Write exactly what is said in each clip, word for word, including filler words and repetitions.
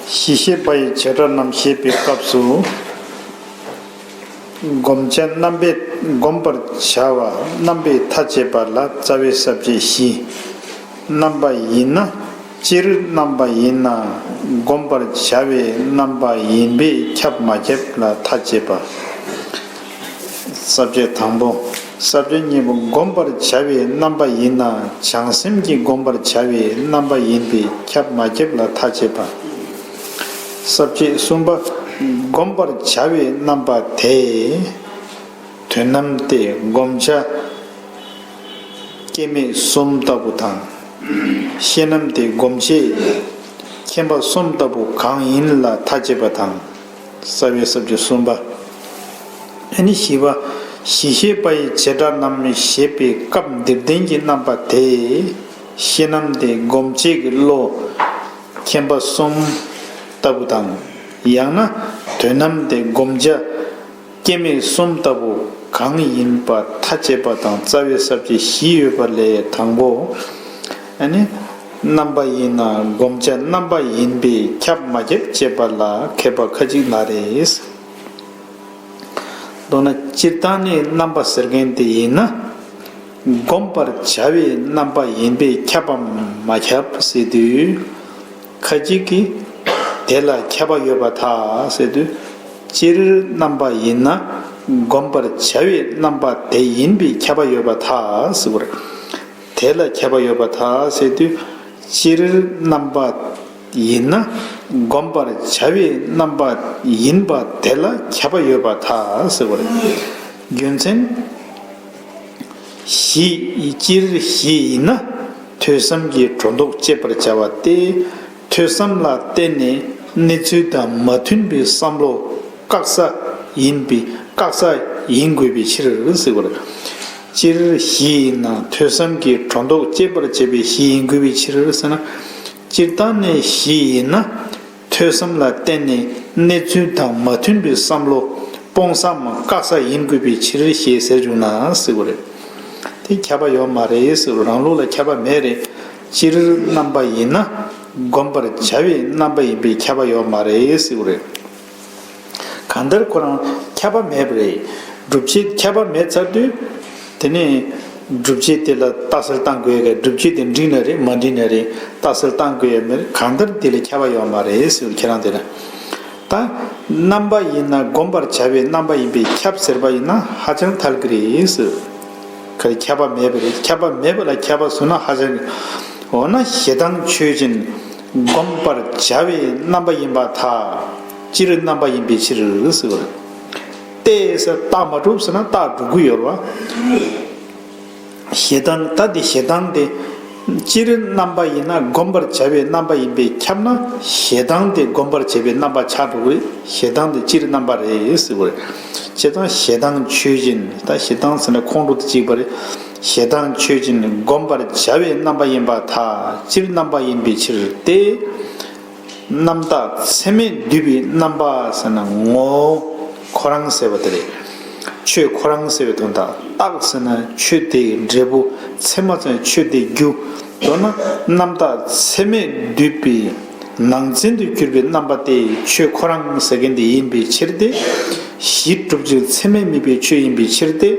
གཞི་ཤེས་པ་ཡི་བྱེ་བྲག་རྣམས་བཤད་པའི་སྐབས་སུ། བསྒོམ་བྱ་རྣམ་པའི་བསྒོམ་པར་བྱ་བ་རྣམ་པའི་མཐའ་དཔྱད་པ་ལ་རྩ་བའི་ས་བཅད་བཞི། རྣམ་པ་ཡིན་ན། སྤྱིར་རྣམ་པ་ཡིན་ན། བསྒོམ་པར་བྱ་བའི་རྣམ་པ་ཡིན་པས་ཁྱབ་མ་ཁྱབ་ལ་མཐའ་དཔྱད་པ། ས་བཅད་དང་པོ། ས་བཅད་གཉིས་པ། བསྒོམ་པར་བྱ་བའི་རྣམ་པ་ཡིན་ན། བྱང་སེམས་ཀྱིས་བསྒོམ་པར་བྱ་བའི་རྣམ་པ་ཡིན་པས་ཁྱབ་མ་ཁྱབ་ལ་མཐའ་དཔྱད་པ། ས་བཅད་གསུམ་པ། བསྒོམ་པར་བྱ་བའི་རྣམ་པ་དེ། དོན་རྣམས་ཏེ་བསྒོམ་བྱ་སྐྱེ་མེད་གསུམ་ལྟ་བུ་དང་། ཤེས་རྣམས་ཏེ་བསྒོམ་བྱའི་མཁྱེན་པ་གསུམ་ལྟ་བུ་གང་ཡིན་ལ་མཐའ་དཔྱད་པ་དང་། རྩ་བའི་ས་བཅད་གསུམ་པ། ཨ་ནི་བཞི་པ། གཞི་ཤེས་པ་ཡི་བྱེ་བྲག་རྣམས་ཞེས་པའི་སྐབས་འདིར་ལྡན་གྱི་རྣམ་པ་དེ། ཤེས་རྣམས་ཏེ་བསྒོམ་བྱེད་ཀྱི་བློ་མཁྱེན་པ་གསུམ་ལྟ་བུ་དང་། ཡང་ན་དོན་རྣམས་ཏེ་བསྒོམ་བྱ་སྐྱེ་མེད་གསུམ་ལྟ་བུ་གང་ཡིན་པ་མཐའ་དཔྱད་པ་དང་རྩ་བའི་ས་བཅད་བཞི་ཡོད་པ་ལས་དང་པོ། ཨ་ནི། རྣམ་པ་ཡིན་ན་བསྒོམ་བྱ་རྣམ་པ་ཡིན་པས་ཁྱབ་མ་ཁྱབ་དཔྱད་པ་ལ་མཁས་པ་ཁ་ཅིག་ལ་རེ། མདོར་ན་སྤྱིར་བཏང་ནས་རྣམ་པ་ཟེར་མཁན་དེ་ཡིན་ན། བསྒོམ་པར་བྱ་བའི་རྣམ་པ་ཡིན་པས་ཁྱབ་པ་མ་ཁྱབ་ཟེར་དུས། ཁ་ཅིག་གིས་དེ་ལ་ཁྱབ་པ་ཡོད་པར་ཐལ་ཟེར་དུས། སྤྱིར་རྣམ་པ་ཡིན་ན་བསྒོམ་པར་བྱ་བའི་རྣམ་པ་དེ་ཡིན་པས་ཁྱབ་པ་ཡོད་པར་ཐལ་ཟེར་བ་རེད། དེ་ལ་ཁྱབ་པ་ཡོད་པར་ཐལ་ཟེར་དུས། སྤྱིར་རྣམ་པ་ཡིན་ན་བསྒོམ་པར་བྱ་བའི་རྣམ་པ་ཡིན་པ་དེ་ལ་ཁྱབ་པ་ཡོད་པར་ཐལ་ཟེར་བ་རེད། རྒྱུ་མཚན། གཞི། སྤྱིར་གཞི་ཡིན་ན་ཐོས་བསམ་གྱི་སྒྲོ་འདོགས་བཅད་པར་བྱ་བ་སྟེ། ཐོས་བསམ་ལ་བརྟེན་ནས་གནས་ཚུལ་དང་མ་མཐུན་པའི་བསམ་བློ་བཀག་ས་ཡིན་པའི་བཀག་ས་ཡིན་དགོས་པའི་ཕྱིར་ཟེར་བ་རེད། སྤྱིར་གཞི་ཡིན་ན་ཐོས་བསམ་གྱི་སྒྲོ་འདོགས་བཅད་པར་བྱེད་པའི་གཞི་ཡིན་དགོས་པའི་ཕྱིར་ཟེར་ན། སྤྱིར་བཏང་ནས་གཞི་ཡིན་ན་ཐོས་བསམ་ལ་བརྟེན་ནས་གནས་ཚུལ་དང་མ་མཐུན་པའི་བསམ་བློ་སྤོང་སའམ་བཀག་ས་ཡིན་དགོས་པའི་ཕྱིར་ཞེས་ཟེར་བྱུང་ན་ཟེར་བ་རེད། དེ་ཁྱབ་པ་ཡོད་མ་རེད་ཟེར་བ། རང་ལུགས་ལ་ཁྱབ་པ་མེད་རེད། སྤྱིར་རྣམ་པ་ཡིན་ན་བསྒོམ་པར་བྱ་བའི་རྣམ་པ་ཡིན་པས་ཁྱབ་པ་ཡོད་མ་རེད་ཟེར་བ་རེད། གང་ལྟར་ཁོ་རང་ཁྱབ་པ་མེད་པ་རེད། སྒྲུབ་བྱེད་ཁྱབ་པ་མེད་ཚར་དུས། དེ་ནས་སྒྲུབ་བྱེད་དེ་ལ་རྟགས་གསལ་བཏང་དགོས་ཡ། སྒྲུབ་བྱེད་དེ་འགྲིག་ན་རེད། མ་འགྲིག་ན་རེད། རྟགས་གསལ་བཏང་དགོས་ཡ་མེད། གང་ལྟར་དེ་ལ་ཁྱབ་པ་ཡོད་མ་རེད་ཟེར་བ། ཁྱེད་རང་དེ་ལ། ད་རྣམ་པ་ཡིན་ན་བསྒོམ་པར་བྱ་བའི་རྣམ་པ་ཡིན་པས་ཁྱབ་ཟེར་བ་ཡིན་ན་ཧ་ཅང་ཐལ་གྱི་རེད་ཟེར། ག་རེ་ཁྱབ་པ་མེད་པ་རེད། ཁྱབ་པ་མེད་པ་ལ་ཁྱབ་པ་ཟེར་ན་ཧ་ཅང་། འོ་ན་ཞེ་སྡང་ཆོས་ཅན། བསྒོམ་པར་བྱ་བའི་རྣམ་པ་ཡིན་པར་ཐལ། སྤྱིར་རྣམ་པ་ཡིན་པའི་ཕྱིར་ཟེར་བ་རེད། ཏེ་ཟེར་རྟགས་མ་གྲུབ་ཟེར་ན་རྟགས་གྲུབ་ཀྱི་ཡོད་རེད་བ། ཞེ་སྡང་། ད་དེ་ཞེ་སྡང་དེ་སྤྱིར་རྣམ་པ་ཡིན་ན་བསྒོམ་པར་བྱ་བའི་རྣམ་པ་ཡིན་པས་ཁྱབ་ན། ཞེ་སྡང་དེ་བསྒོམ་པར་བྱ་བའི་རྣམ་པ་ཆགས་འགྲོ་གི་རེད། ཞེ་སྡང་དེ་སྤྱིར་རྣམ་པ་རེད་ཟེར་བ་རེད། བྱས་ཙང་ཞེ་སྡང་ཆོས་ཅན། ད་ཞེ་སྡང་ཟེར་ན་ཁོང་ཁྲོ་དང་བཅས་པ་རེད། ཞེ་སྡང་ཆོས་ཅན་བསྒོམ་པར་བྱ་བའི་རྣམ་པ་ཡིན་པར་ཐལ། སྤྱིར་རྣམ་པ་ཡིན་པའི་ཕྱིར་ཏེ། རྣམ་བཏགས་ཚད་མས་བསྡུས་པའི་རྣམ་པ་ཟེར་ན་ངོ་བོ་ཁོ་རང་ཟེར་བ་དེ་རེད། ཆོས་ཁོ་རང་ཟེར་བའི་དོན་དག། བཏགས་ཟེར་ན་ཆོས་དེའི་འབྲས་བུ། ཚད་མ་ཟེར་ན་ཆོས་དེའི་རྒྱུ། མདོར་ན་རྣམ་བཏགས་ཚད་མས་བསྡུས་པའི་ནང་ཚན་དུ་གྱུར་པའི་རྣམ་པ་དེ་ཆོས་ཁོ་རང་ཟེར་མཁན་དེ་ཡིན་པའི་ཕྱིར་ཏེ། གཞི་གྲུབ་ཅིང་ཚད་མས་དམིགས་པའི་ཆོས་ཡིན་པའི་ཕྱིར་ཏེ།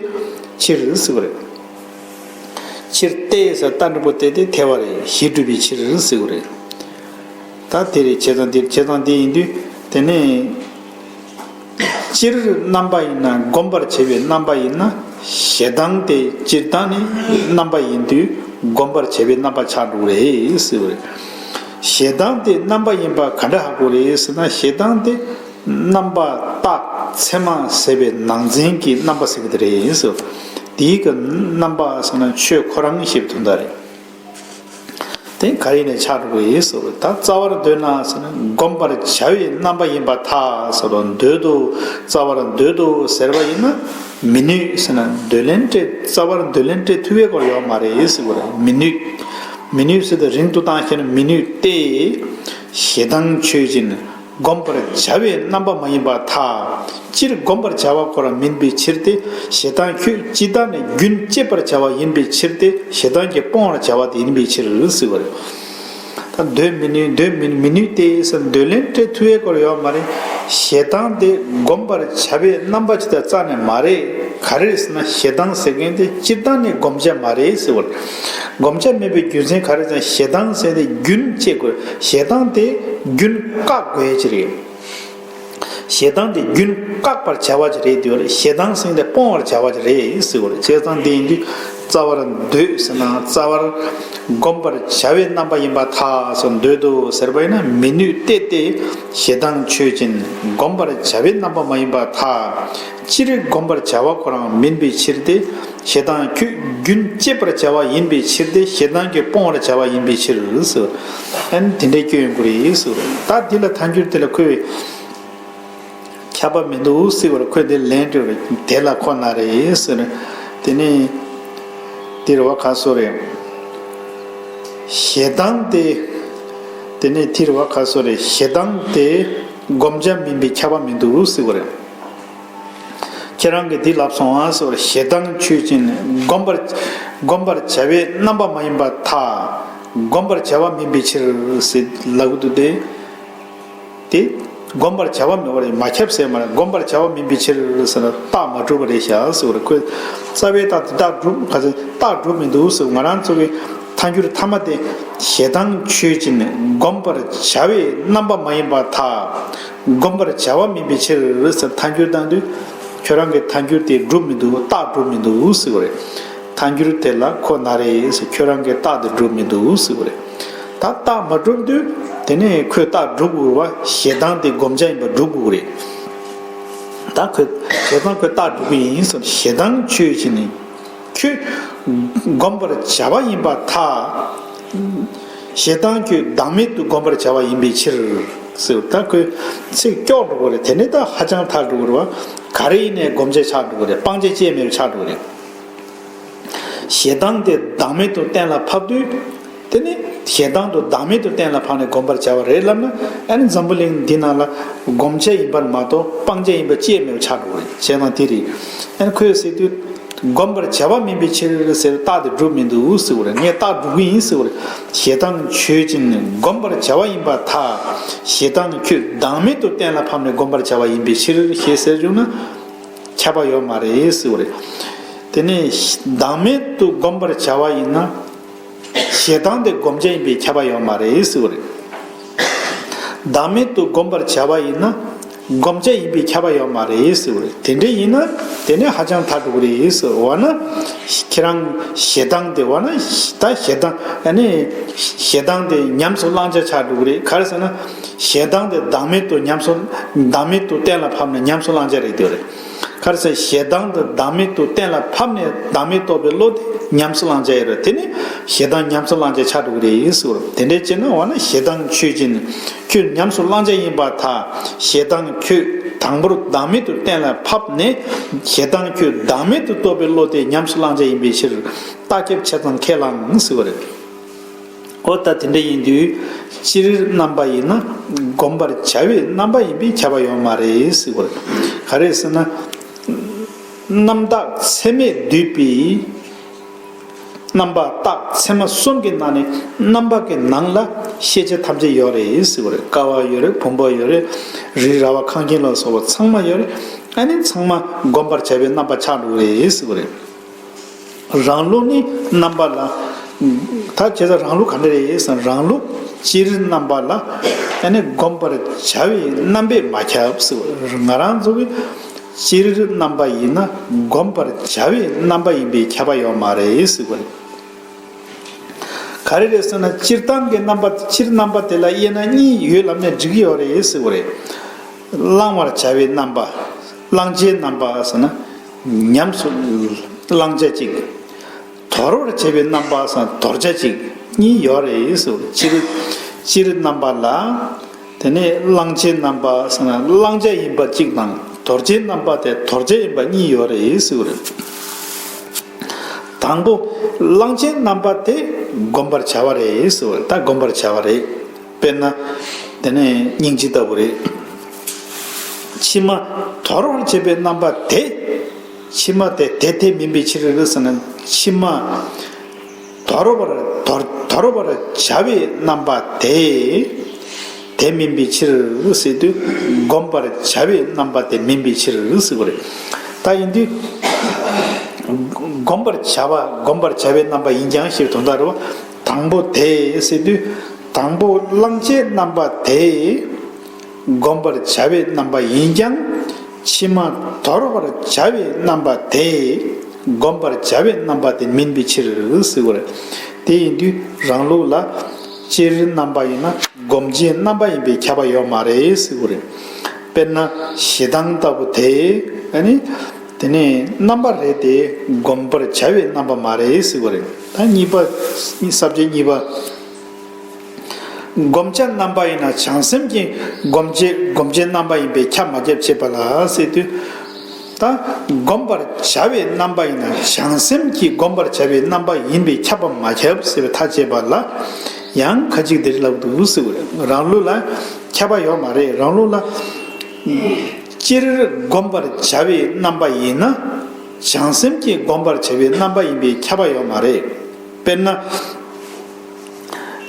ཕྱིར་ཟེར་བ་རེད། ཕྱིར་ཏེ་ཟེར་རྟགས་འགྲེང་བུ་ཏེ་དེ་ཐལ་བ་རེད། གཞི་གྲུབ་པའི་ཕྱིར་ཟེར་བ་རེད། ད་དེ་རེད། བྱས་ཙང་དེ། བྱས་ཙང་དེ་ཡིན་དུས་དེ་ནས། སྤྱིར་རྣམ་པ་ཡིན་ན་བསྒོམ་པར་བྱ་བའི་རྣམ་པ་ཡིན་ན། ཞེ་སྡང་དེ་སྤྱིར་བཏང་ནི་རྣམ་པ་ཡིན་དུས་བསྒོམ་པར་བྱ་བའི་རྣམ་པ་ཆགས་འགྲོ་གི་རེད་ཟེར་བ་རེད། ཞེ་སྡང་དེ་རྣམ་པ་ཡིན་པ་ག་འདྲ་ཧ་གོ་རེད་ཟེར་ན། ཞེ་སྡང་དེ་རྣམ་པ་བཏགས་ཚད་མ་ཟེར་བའི་ནང་ཚན་གྱི་རྣམ་པ་ཟེར་གྱི་དེ་རེད་ཟེར། དེའི་གི་རྣམ་པ་ཟེར་ན་ཆོས་ཁོ་རང་ཞེས་པའི་དོན་དག་རེད། དེ་ག་རེ་ནས་ཆགས་འགྲོ་གི་ཡིན་ཟེར་བ། ད་རྩ་བར་འདོད་ན་ཟེར་ན། བསྒོམ་པར་བྱ་བའི་རྣམ་པ་ཡིན་པར་ཐལ་ཟེར་བ། འདོད་དོ། རྩ་བར་འདོད་དོ་ཟེར་བ་ཡིན་ན། མི་ནུས་ཟེར་ན། འདོད་ལན་སྤྲད། རྩ་བར་འདོད་ལན་སྤྲད་ཐུབ་པའི་སྐོར་ཡོད་མ་རེད་ཟེར་བ་རེད། མི་ནུས། མི་ནུས་ཟེར་དུས་རིང་དུ་བཏང་ཤེས་ན་མི་ནུས་ཏེ། ཞེ་སྡང་ཆོས་ཅན། བསྒོམ་པར་བྱ་བའི་རྣམ་པ་མ་ཡིན་པར་ཐལ། སྤྱིར་བསྒོམ་པར་བྱ་བ་ཁོ་རང་མིན་པའི་ཕྱིར་ཏེ། ཞེ་སྡང་ཁྱོད་ཅི་ལྟར་ནས་རྒྱུན་བཅད་པར་བྱ་བ་ཡིན་པའི་ཕྱིར་ཏེ། ཞེ་སྡང་གིས་སྤོང་བར་བྱ་བ་དེ་ཡིན་པའི་ཕྱིར་ཟེར་བ་རེད། ད་ འདོད་མི་ནུས། འདོད་མི་མི་ནུས་ཏེ་ཟེར། འདོད་ལན་སྤྲད་ཐུབ་ཡས་སྐོར་ཡོད་མ་རེད། ཞེ་སྡང་དེ་བསྒོམ་པར་བྱ་བའི་རྣམ་པ་ཅིག་དང་རྩ་ནས་མ་རེད། ག་རེ་རེད་ཟེར་ན། ཞེ་སྡང་ཟེར་མཁན་དེ་སྤྱིར་བཏང་ནས་བསྒོམ་བྱ་མ་རེད་ཟེར་བ་རེད། བསྒོམ་བྱ་མིན་པའི་རྒྱུ་མཚན་ག་རེ་ཟེར་ན། ཞེ་སྡང་ཟེར་དེ་རྒྱུན་བཅད་དགོས། ཞེ་སྡང་དེ་རྒྱུན་བཀག་དགོས་ཡས་ཅིག་རེད། ཞེ་སྡང་དེ་རྒྱུན་བཀག་པར་བྱ་བ་ཅིག་རེད་དེ། ཞེ་སྡང་ཟེར་དེ་སྤོང་བར་བྱ་བ་ཅིག་རེད་ཟེར་བ་རེད། བྱས་ཙང་དེ་ཡིན་དུས་རྩ་བར་འདོད་ཟེར་ན། རྩ་བར་བསྒོམ་པར་བྱ་བའི་རྣམ་པ་ཡིན་པར་ཐལ་ཟེར། འདོད་དོ་ཟེར་བ་ཡིན་ན་མི་ནུས་ཏེ་སྟེ། ཞེ་སྡང་ཆོས་ཅན། བསྒོམ་པར་བྱ་བའི་རྣམ་པ་མ་ཡིན་པར་ཐལ། སྤྱིར་བསྒོམ་པར་བྱ་བ་ཁོ་རང་མིན་པའི་ཕྱིར་ཏེ། ཞེ་སྡང་ཁྱོད་རྒྱུན་བཅད་པར་བྱ་བ་ཡིན་པའི་ཕྱིར་ཏེ། ཞེ་སྡང་ཁྱོད་སྤོང་བར་བྱ་བ་ཡིན་པའི་ཕྱིར་ཟེར། ཨ་ནི་དེ་འདྲའི་སྐྱོན་ཡོང་གི་རེད་ཟེར། ད་འདི་ལ་ཐལ་འགྱུར་དེ་ལ་ཁོས་ཁྱབ་པ་མི་འདུག་ཟེར་བར། ཁོས་འདི་ལན་སྤྲད་པ་རེད། དེ་ལ་ཁོ་ན་རེད་ཟེར། དེ་ནས་འདིར་བ་ག་སོ་རེད། ཞེ་སྡང་དེ། དེ་ནས་འདིར་བ་ག་སོ་རེད། ཞེ་སྡང་དེ་བསྒོམ་བྱ་མིན་པས་ཁྱབ་པ་མི་འདུག་ཟེར་བ་རེད། ཁྱེད་རང་གིས་འདི་ལབ་སོང་ཨ་ཟེར་བ་རེད། ཞེ་སྡང་ཆོས་ཅན། བསྒོམ་པར་བསྒོམ་པར་བྱ་བའི་རྣམ་པ་མ་ཡིན་པར་ཐལ། བསྒོམ་པར་བྱ་བ་མིན་པའི་ཕྱིར་ཟེར་ལབ་ཀྱི་འདུག་སྟེ། དེ་བསྒོམ་པར་བྱ་བ་མེད་པར་མ་ཁྱབ་ཟེར་མ་རེད། བསྒོམ་པར་བྱ་བ་མིན་པའི་ཕྱིར་ཟེར་ན་རྟགས་མ་གྲུབ་པ་རེད་ཤག་ཟེར་བ་རེད། ཁོས་རྩ་བའི་རྟགས་དེ་རྟགས་གྲུབ་ག་ཚོད་རྟགས་གྲུབ་མི་འདུག་ཟེར། ང་རང་ཚོ་གི་ཐལ་འགྱུར་མཐའ་མ་དེ། ཞེ་སྡང་ཆོས་ཅན། བསྒོམ་པར་བྱ་བའི་རྣམ་པ་མ་ཡིན་པར་ཐལ། བསྒོམ་པར་བྱ་བ་མིན་པའི་ཕྱིར་ཟེར་ཐལ་འགྱུར་བཏང་དུས། ཁྱོད་རང་གི་ཐལ་འགྱུར་དེ་གྲུབ་མི་འདུག། རྟགས་གྲུབ་མི་འདུག་ཟེར་བ་རེད། ཐལ་འགྱུར་དེ་ལ་ཁོ་ན་རེ་ཟེར། ཁྱོད་རང་གི་རྟགས་དེ་གྲུབ་མི་འདུག་ཟེར་བ་རེད། ད་རྟགས་མ་གྲུབ་དུས་དེ་ནས་ཁོས་རྟགས་སྒྲུབ་དགོས་པ། ཞེ་སྡང་དེ་བསྒོམ་བྱ་ཡིན་པ་སྒྲུབ་དགོས་རེད། ད་ཁོས་ཞེ་སྡང་ཁོས་རྟགས་སྒྲུབ་ཀྱི་ཡིན་ཟེར། ཞེ་སྡང་ཆོས་ཅན། ཁྱོད་བསྒོམ་པར་བྱ་བ་ཡིན་པར་ཐལ། ཞེ་སྡང་ཁྱོད་བདག་མེད་དུ་བསྒོམ་པར་བྱ་བ་ཡིན་པའི་ཕྱིར་ཟེར། ད་ཁོས་ཚིག་སྐྱོག་འགྲོ་གི་རེད། དེ་ནས་ད་ཧ་ཅང་ཐལ་འགྲོ་གི་རེད་བ། ག་རེ་ཡིན་ནའི་བསྒོམ་བྱ་ཆགས་འགྲོ་གི་རེད། སྤང་བྱ་སྐྱེས་མེད་པ་ཆགས་འགྲོ་གི་རེད། ཞེ་སྡང་དེ་བདག་མེད་དུ་གཏན་ལ་ཕབ་དུས། དེ་ནི་ཞེ་སྡང་དེ་བདག་མེད་དུ་གཏན་ལ་ཕབ་ནས་བསྒོམ་པར་བྱ་བ་རེད་ལབ་ན། ཨ་ནི་འཛམ་བུ་གླིང་འདི་ནང་ལ་བསྒོམ་བྱ་ཡིན་པར་མ་གཏོགས་སྤང་བྱ་ཡིན་པ་ཅིས་མེད་པ་ཆགས་འགྲོ་གི་རེད། བྱས་ཙང་དེ་རེད། ཨ་ནི་ཁོས་ཟེར་དུས། བསྒོམ་པར་བྱ་བ་མིན་པའི་ཕྱིར་ཟེར། རྟགས་དེ་སྒྲུབ་མི་འདུག་ཟེར་བ་རེད། ངས་རྟགས་སྒྲུབ་ཀྱི་ཡིན་ཟེར་བ་རེད། ཞེ་སྡང་ཆོས་ཅན། བསྒོམ་པར་བྱ་བ་ཡིན་པར་ཐལ། ཞེ་སྡང་ཁྱོད་བདག་མེད་དུ་གཏན་ལ་ཕབ་ནས་བསྒོམ་པར་བྱ་བ་ཡིན་པའི་ཕྱིར་ཞེས་ཟེར་བྱུང་ན། ཁྱབ་པ་ཡོད་མ་རེད་ཟེར་བ་རེད། དེ་ནས་བདག་མེད་དུ་བསྒོམ་པར་བྱ་བ་ཡིན་ན། ཞེ་སྡང་དེ་བསྒོམ་བྱ་ཡིན་པས་ཁྱབ་པ་ཡོད་མ་རེད་ཟེར་བ་རེད། བདག་མེད་དུ་བསྒོམ་པར་བྱ་བ་ཡིན་ན། བསྒོམ་བྱ་ཡིན་པས་ཁྱབ་པ་ཡོད་མ་རེད་ཟེར་བ་རེད། དེ་འདྲ་ཡིན་ན་དེ་ནས་ཧ་ཅང་ཐལ་འགྲོ་གི་རེད་ཟེར་བ་ན། ཁྱེད་རང་ཞེ་སྡང་དེ་བ་ན། ད་ཞེ་སྡང་ཨ་ནི་ཞེ་སྡང་དེ་ཉམས་སུ་བླང་བྱ་ཆགས་འགྲོ་གི་རེད། ག་རེ་ཟེར་ན། ཞེ་སྡང་དེ་བདག་མེད་དུ་ཉམས་སུ། བདག་མེད་དུ་གཏན་ལ་ཕབ་ནས་ཉམས་སུ་བླང་བྱ་རེད་དེ་རེད། ག་རེ་ཟེར། ཞེ་སྡང་དེ་བདག་མེད་དུ་གཏན་ལ་ཕབ་ནས་བདག་མེད་རྟོགས་པའི་བློ་དེ་ཉམས་སུ་བླང་བྱ་ཡིན་རེད། དེ་ནི་ཞེ་སྡང་ཉམས་སུ་བླང་བྱ་ཆགས་འགྲོ་གི་རེད་ཟེར་བ་རེད། དེ་འདྲ་བྱས་ན་འོ་ན་ཞེ་སྡང་ཆོས་ཅན། ཁྱོད་ཉམས་སུ་བླང་བྱ་ཡིན་པར་ཐལ། ཞེ་སྡང་ཁྱོད་དང་པོར་བདག་མེད་དུ་གཏན་ལ་ཕབ་ནས། ཞེ་སྡང་ཁྱོད་བདག་མེད་དུ་རྟོགས་པའི་བློ་དེ་ཉམས་སུ་བླང་བྱ་ཡིན་པའི་ཕྱིར། རྟགས་ཁྱབ་ཆ་ཙམ་ཁས་བླངས་ཟེར་བ་རེད། འོ་ད་དེ་འདྲ་ཡིན་དུས། སྤྱིར་རྣམ་པ་ཡིན་ན་བསྒོམ་པར་བྱ་བའི་རྣམ་པ་ཡིན་པས་ཁྱབ་པ་ཡོད་མ་རེད་ཟེར་བ་རེད། ག་རེ་ཟེར་ན། རྣམ་དག་ཚད་མས་བསྡུས་པའི་རྣམ་པ་རྟགས་ཚད་མ་གསུམ་གྱི་ནང་ནས་རྣམ་པ་གི་ནང་ལ་ཤེས་བྱ་ཐམས་ཅད་ཡོད་རེད་ཟེར་བ་རེད། ཀ་བ་ཡོད་རེད། བུམ་པ་ཡོད་རེད། རི་ར་བ་ཁང་ཁྱིམ་ལ་སོགས་པ་ཚང་མ་ཡོད་རེད། ཨ་ནི་ཚང་མ་བསྒོམ་པར་བྱ་བའི་རྣམ་པ་ཆགས་འགྲོ་གི་རེད་ཟེར་བ་རེད། རང་ལུགས་ནི་རྣམ་པ་ལ། ད་བྱས་ཙང་རང་ལུགས་ག་འདྲ་རེད་ཟེར་ན། རང་ལུགས་སྤྱིར་རྣམ་པ་ལ། ཨ་ནི་བསྒོམ་པར་བྱ་བའི་རྣམ་པས་མ་ཁྱབ་ཟེར་བ། ང་རང་ཚོ་གི་སྤྱིར་རྣམ་པ་ཡིན་ན་བསྒོམ་པར་བྱ་བའི་རྣམ་པ་ཡིན་པས་ཁྱབ་པ་ཡོད་མ་རེད་ཟེར་བ་རེད། ག་རེ་རེད་ཟེར་ན། སྤྱིར་བཏང་གི་རྣམ་པ། སྤྱིར་རྣམ་པ་དེ་ལ་དབྱེ་ན་གཉིས་ཡོད་ལབ་ནས་འགྲིག་གི་ཡོད་རེད་ཟེར་བ་རེད། བླང་བར་བྱ་བའི་རྣམ་པ། བླང་བྱའི་རྣམ་པ་ཟེར་ན། ཉམས་སུ་བླང་བྱ་གཅིག། དོར་བར་བྱེད་པའི་རྣམ་པ་སང་དོར་བྱ་གཅིག་གཉིས་ཡོད་རེད་ཟེར། སྤྱིར། སྤྱིར་རྣམ་པ་ལ། དེ་ནས་བླང་བྱའི་རྣམ་པ་ཟེར་ན་བླང་བྱ་ཡིན་པ་གཅིག་དང་དོར་བྱའི་རྣམ་པ་དེ་དོར་བྱ་ཡིན་པ་གཉིས་ཡོད་རེད་ཟེར། དང་པོ་བླང་བྱའི་རྣམ་པ་དེ་བསྒོམ་པར་བྱ་བ་རེད་ཟེར། ད་བསྒོམ་པར་བྱ་བ་རེད། དཔེར་ན། དེ་ནས་སྙིང་རྗེ་ལྟ་བུ་རེད། ཕྱི་མ་དོར་བར་བྱེད་པའི་རྣམ་པ་དེ། ཕྱི་མ་དེ་དེ་དེ་མིན་པའི་ཕྱིར་རེད་ཟེར་ན། ཕྱི་མ་ དོར་བར་དོར་དོར་བར་བྱ་བའི་རྣམ་པ་དེ་དེ་མིན་པའི་ཕྱིར་ཟེར་དུས། བསྒོམ་པར་བྱ་བའི་རྣམ་པ་དེ་མིན་པའི་ཕྱིར་ཟེར་བ་རེད། ད་ཡིན་དུས་བསྒོམ་པར་བྱ་བ་བསྒོམ་པར་བྱ་བའི་རྣམ་པ་ཡིན་ཀྱང་ཞེས་དོན་དག་རེད་བ། དང་པོ་དེ་ཟེར་དུས། དང་པོ་བླང་བྱའི་རྣམ་པ་དེ་བསྒོམ་པར་བྱ་བའི་རྣམ་པ་ཡིན་ཀྱང་། ཕྱི་མ་དོར་བར་བྱ་བའི་རྣམ་པ་དེ་བསྒོམ་པར་བྱ་བའི་རྣམ་པ་དེ་མིན་པའི་ཕྱིར་ཟེར་བ་རེད། དེ་ཡིན་དུས་རང་ལུགས་ལ་སྤྱིར་རྣམ་པ་ཡིན་ན་བསྒོམ་བྱའི་རྣམ་པ་ཡིན་པས་ཁྱབ་པ་ཡོད་མ་རེད་ཟེར་བ་རེད། དཔེར་ན་ཞེ་སྡང་ལྟ་བུ་དེ་ཨ་ནི་དེ་ནི་རྣམ་པ་རེད་དེ་བསྒོམ་པར་བྱ་བའི་རྣམ་པ་མ་རེད་ཟེར་བ་རེད། ད་གཉིས་པ་ས་བཅད་གཉིས་པ། བསྒོམ་བྱ་རྣམ་པ་ཡིན་ན་བྱང་སེམས་ཀྱིས་བསྒོམ་བྱའི་བསྒོམ་བྱའི་རྣམ་པ་ཡིན་པས་ཁྱབ་མ་ཁྱབ་བྱེད་པ་ལ་ཟེར་དུས། ད་བསྒོམ་པར་བྱ་བའི་རྣམ་པ་ཡིན་ན་བྱང་སེམས་ཀྱིས་བསྒོམ་པར་བྱ་བའི་རྣམ་པ་ཡིན་པས་ཁྱབ་པ་མ་ཁྱབ་ཟེར་བའི་ཐག་བཅད་པ་ལ་ཡང་ཁ་ཅིག་འདིར་ལབ་འདུག་ཟེར་བ་རེད། རང་ལུགས་ལ་ཁྱབ་པ་ཡོད་མ་རེད། རང་ལུགས་ལ་སྤྱིར་བསྒོམ་པར་བྱ་བའི་རྣམ་པ་ཡིན་ན་བྱང་སེམས་ཀྱིས་བསྒོམ་པར་བྱ་བའི་རྣམ་པ་ཡིན་པས་ཁྱབ་པ་ཡོད་མ་རེད། དཔེར་ན།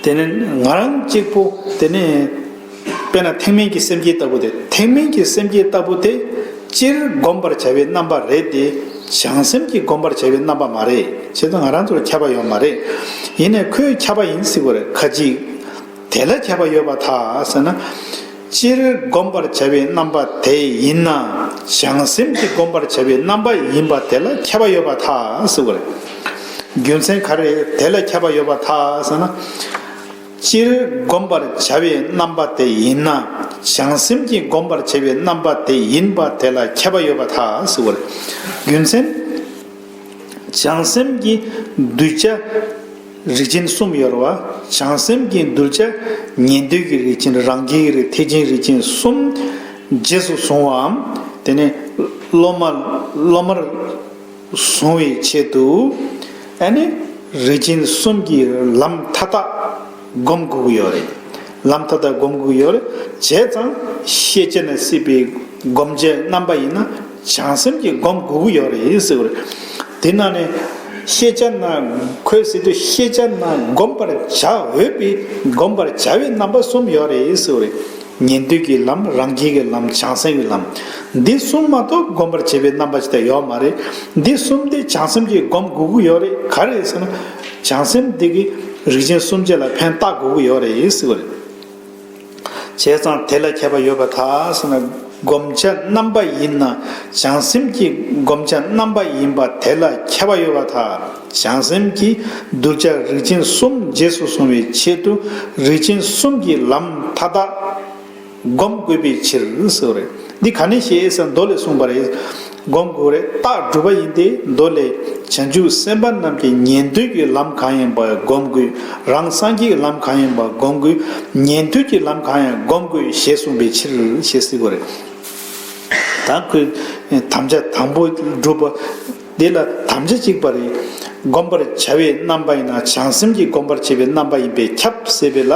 དེ་ནི་ང་རང་གཅིག་པུ་དེ་ནི་དཔེར་ན་ཐེག་དམན་གྱི་སེམས་བསྐྱེད་ལྟ་བུ་དེ། ཐེག་དམན་གྱི་སེམས་བསྐྱེད་ལྟ་བུ་དེ་སྤྱིར་བསྒོམ་པར་བྱ་བའི་རྣམ་པ་རེད་དེ། བྱང་སེམས་ཀྱིས་བསྒོམ་པར་བྱ་བའི་རྣམ་པ་མ་རེད། བྱས་ཙང་ང་རང་ཚོར་ཁྱབ་པ་ཡོད་མ་རེད། ཡིན་ནའི་ཁོས་ཁྱབ་པ་ཡིན་ཟེར་བ་རེད། ཁ་ཅིག་དེ་ལ་ཁྱབ་པ་ཡོད་པར་ཐལ་ཟེར་ན། སྤྱིར་བསྒོམ་པར་བྱ་བའི་རྣམ་པ་དེ་ཡིན་ན་བྱང་སེམས་ཀྱིས་བསྒོམ་པར་བྱ་བའི་རྣམ་པ་ཡིན་པ་དེ་ལ་ཁྱབ་པ་ཡོད་པར་ཐལ་ཟེར་བ་རེད། རྒྱུ་མཚན་ག་རེ་དེ་ལ་ཁྱབ་པ་ཡོད་པར་ཐལ་ཟེར་ན། སྤྱིར་བསྒོམ་པར་བྱ་བའི་རྣམ་པ་དེ་ཡིན་ན་བྱང་སེམས་ཀྱིས་བསྒོམ་པར་བྱ་བའི་རྣམ་པ་དེ་ཡིན་པ་དེ་ལ་ཁྱབ་པ་ཡོད་པར་ཐལ་ཟེར་བ་རེད། རྒྱུ་མཚན། བྱང་སེམས་ཀྱི་གདུལ་བྱ་རིགས་ཅན་གསུམ་ཡོད་རེད་བ། བྱང་སེམས་ཀྱི་གདུལ་བྱ་ཉན་ཐོས་ཀྱི་རིགས་ཅན། རང་རྒྱལ་གྱི་རིགས། ཐེག་ཆེན་རིགས་ཅན་གསུམ་རྗེས་སུ་བཟུང་བའམ། དེ་ནས་སློབ་མ་སློབ་མར་བཟུང་བའི་ཆེད་དུ་ཨ་ནི་རིགས་ཅན་གསུམ་གྱི་ལམ་མཐའ་དག་སྒོམ་དགོས་ཀྱི་ཡོད་རེད། ལམ་མཐའ་དག་སྒོམ་དགོས་ཀྱི་ཡོད་རེད། བྱས་ཙང་ཤེས་བྱ་ན་སྲིད་པའི་བསྒོམ་བྱའི་རྣམ་པ་ཡིན་ན་བྱང་སེམས་ཀྱིས་སྒོམ་དགོས་ཀྱི་ཡོད་རེད་ཟེར་བ་རེད། དེ་ནང་ནས་ཤེས་བྱ་ན་ཁོས་ཟེར་དུས་ཤེས་བྱ་ན་བསྒོམ་པར་བྱ་འོས་པའི་བསྒོམ་པར་བྱ་བའི་རྣམ་པ་གསུམ་ཡོད་རེད་ཟེར་བ་རེད། ཉན་ཐོས་ཀྱི་ལམ། རང་རྒྱལ་གྱི་ལམ། བྱང་སེམས་ཀྱི་ལམ། འདི་གསུམ་མ་གཏོགས་བསྒོམ་པར་བྱེད་པའི་རྣམ་པ་ཅིག་ད་ཡོད་མ་རེད། འདི་གསུམ་དེ་བྱང་སེམས་ཀྱིས་སྒོམ་དགོས་ཀྱི་ཡོད་རེད། ག་རེ་ཟེར་ན། བྱང་སེམས་འདི་གིས་རིགས་ཅན་གསུམ་ཆ་ལ་ཕན་བཏགས་དགོས་ཀྱི་ཡོད་རེད་ཟེར་བ་རེད། བྱས་ཙང་དེ་ལ་ཁྱབ་པ་ཡོད་པར་ཐལ་ཟེར་ན། བསྒོམ་བྱ་རྣམ་པ་ཡིན་ན་བྱང་སེམས་ཀྱི་བསྒོམ་བྱ་རྣམ་པ་ཡིན་པ་དེ་ལ་ཁྱབ་པ་ཡོད་པར་ཐལ། བྱང་སེམས་ཀྱི་གདུལ་བྱ་རིགས་ཅན་གསུམ་རྗེས་སུ་བཟུང་བའི་ཆེད་དུ་རིགས་ཅན་གསུམ་གྱི་ལམ་མཐའ་དག་སྒོམ་དགོས་པའི་ཕྱིར་ཟེར་བ་རེད། འདི་ག་ནས་ཤེས་ཟེར་མདོ་ལས་གསུངས་པ་རེད། སྒོམ་དགོས་རེད། རྟགས་སྒྲུབ་པ་ཡིན་ཏེ། མདོ་ལས། བྱང་ཆུབ་སེམས་དཔའ་རྣམས་ཀྱི་ཉན་ཐོས་ཀྱི་ལམ་གང་ཡིན་པ་སྒོམ་དགོས། རང་སངས་རྒྱས་ཀྱི་ལམ་གང་ཡིན་པ་སྒོམ་དགོས། ཉན་ཐོས་ཀྱི་ལམ་གང་ཡང་སྒོམ་དགོས་ཞེས་གསུངས་པའི་ཕྱིར་ཞེས་ཟེར་བ་རེད། ད་ཁོས་དམ་བཅའ་དང་པོ་སྒྲུབ་པ། དེ་ལ་དམ་བཅའ་གཅིག་པ་རེད། བསྒོམ་པར་བྱ་བའི་རྣམ་པ་ཡིན་ན་བྱང་སེམས་ཀྱིས་བསྒོམ་པར་བྱེད་པའི་རྣམ་པ་ཡིན་པས་ཁྱབ་ཟེར་བའི་ལ།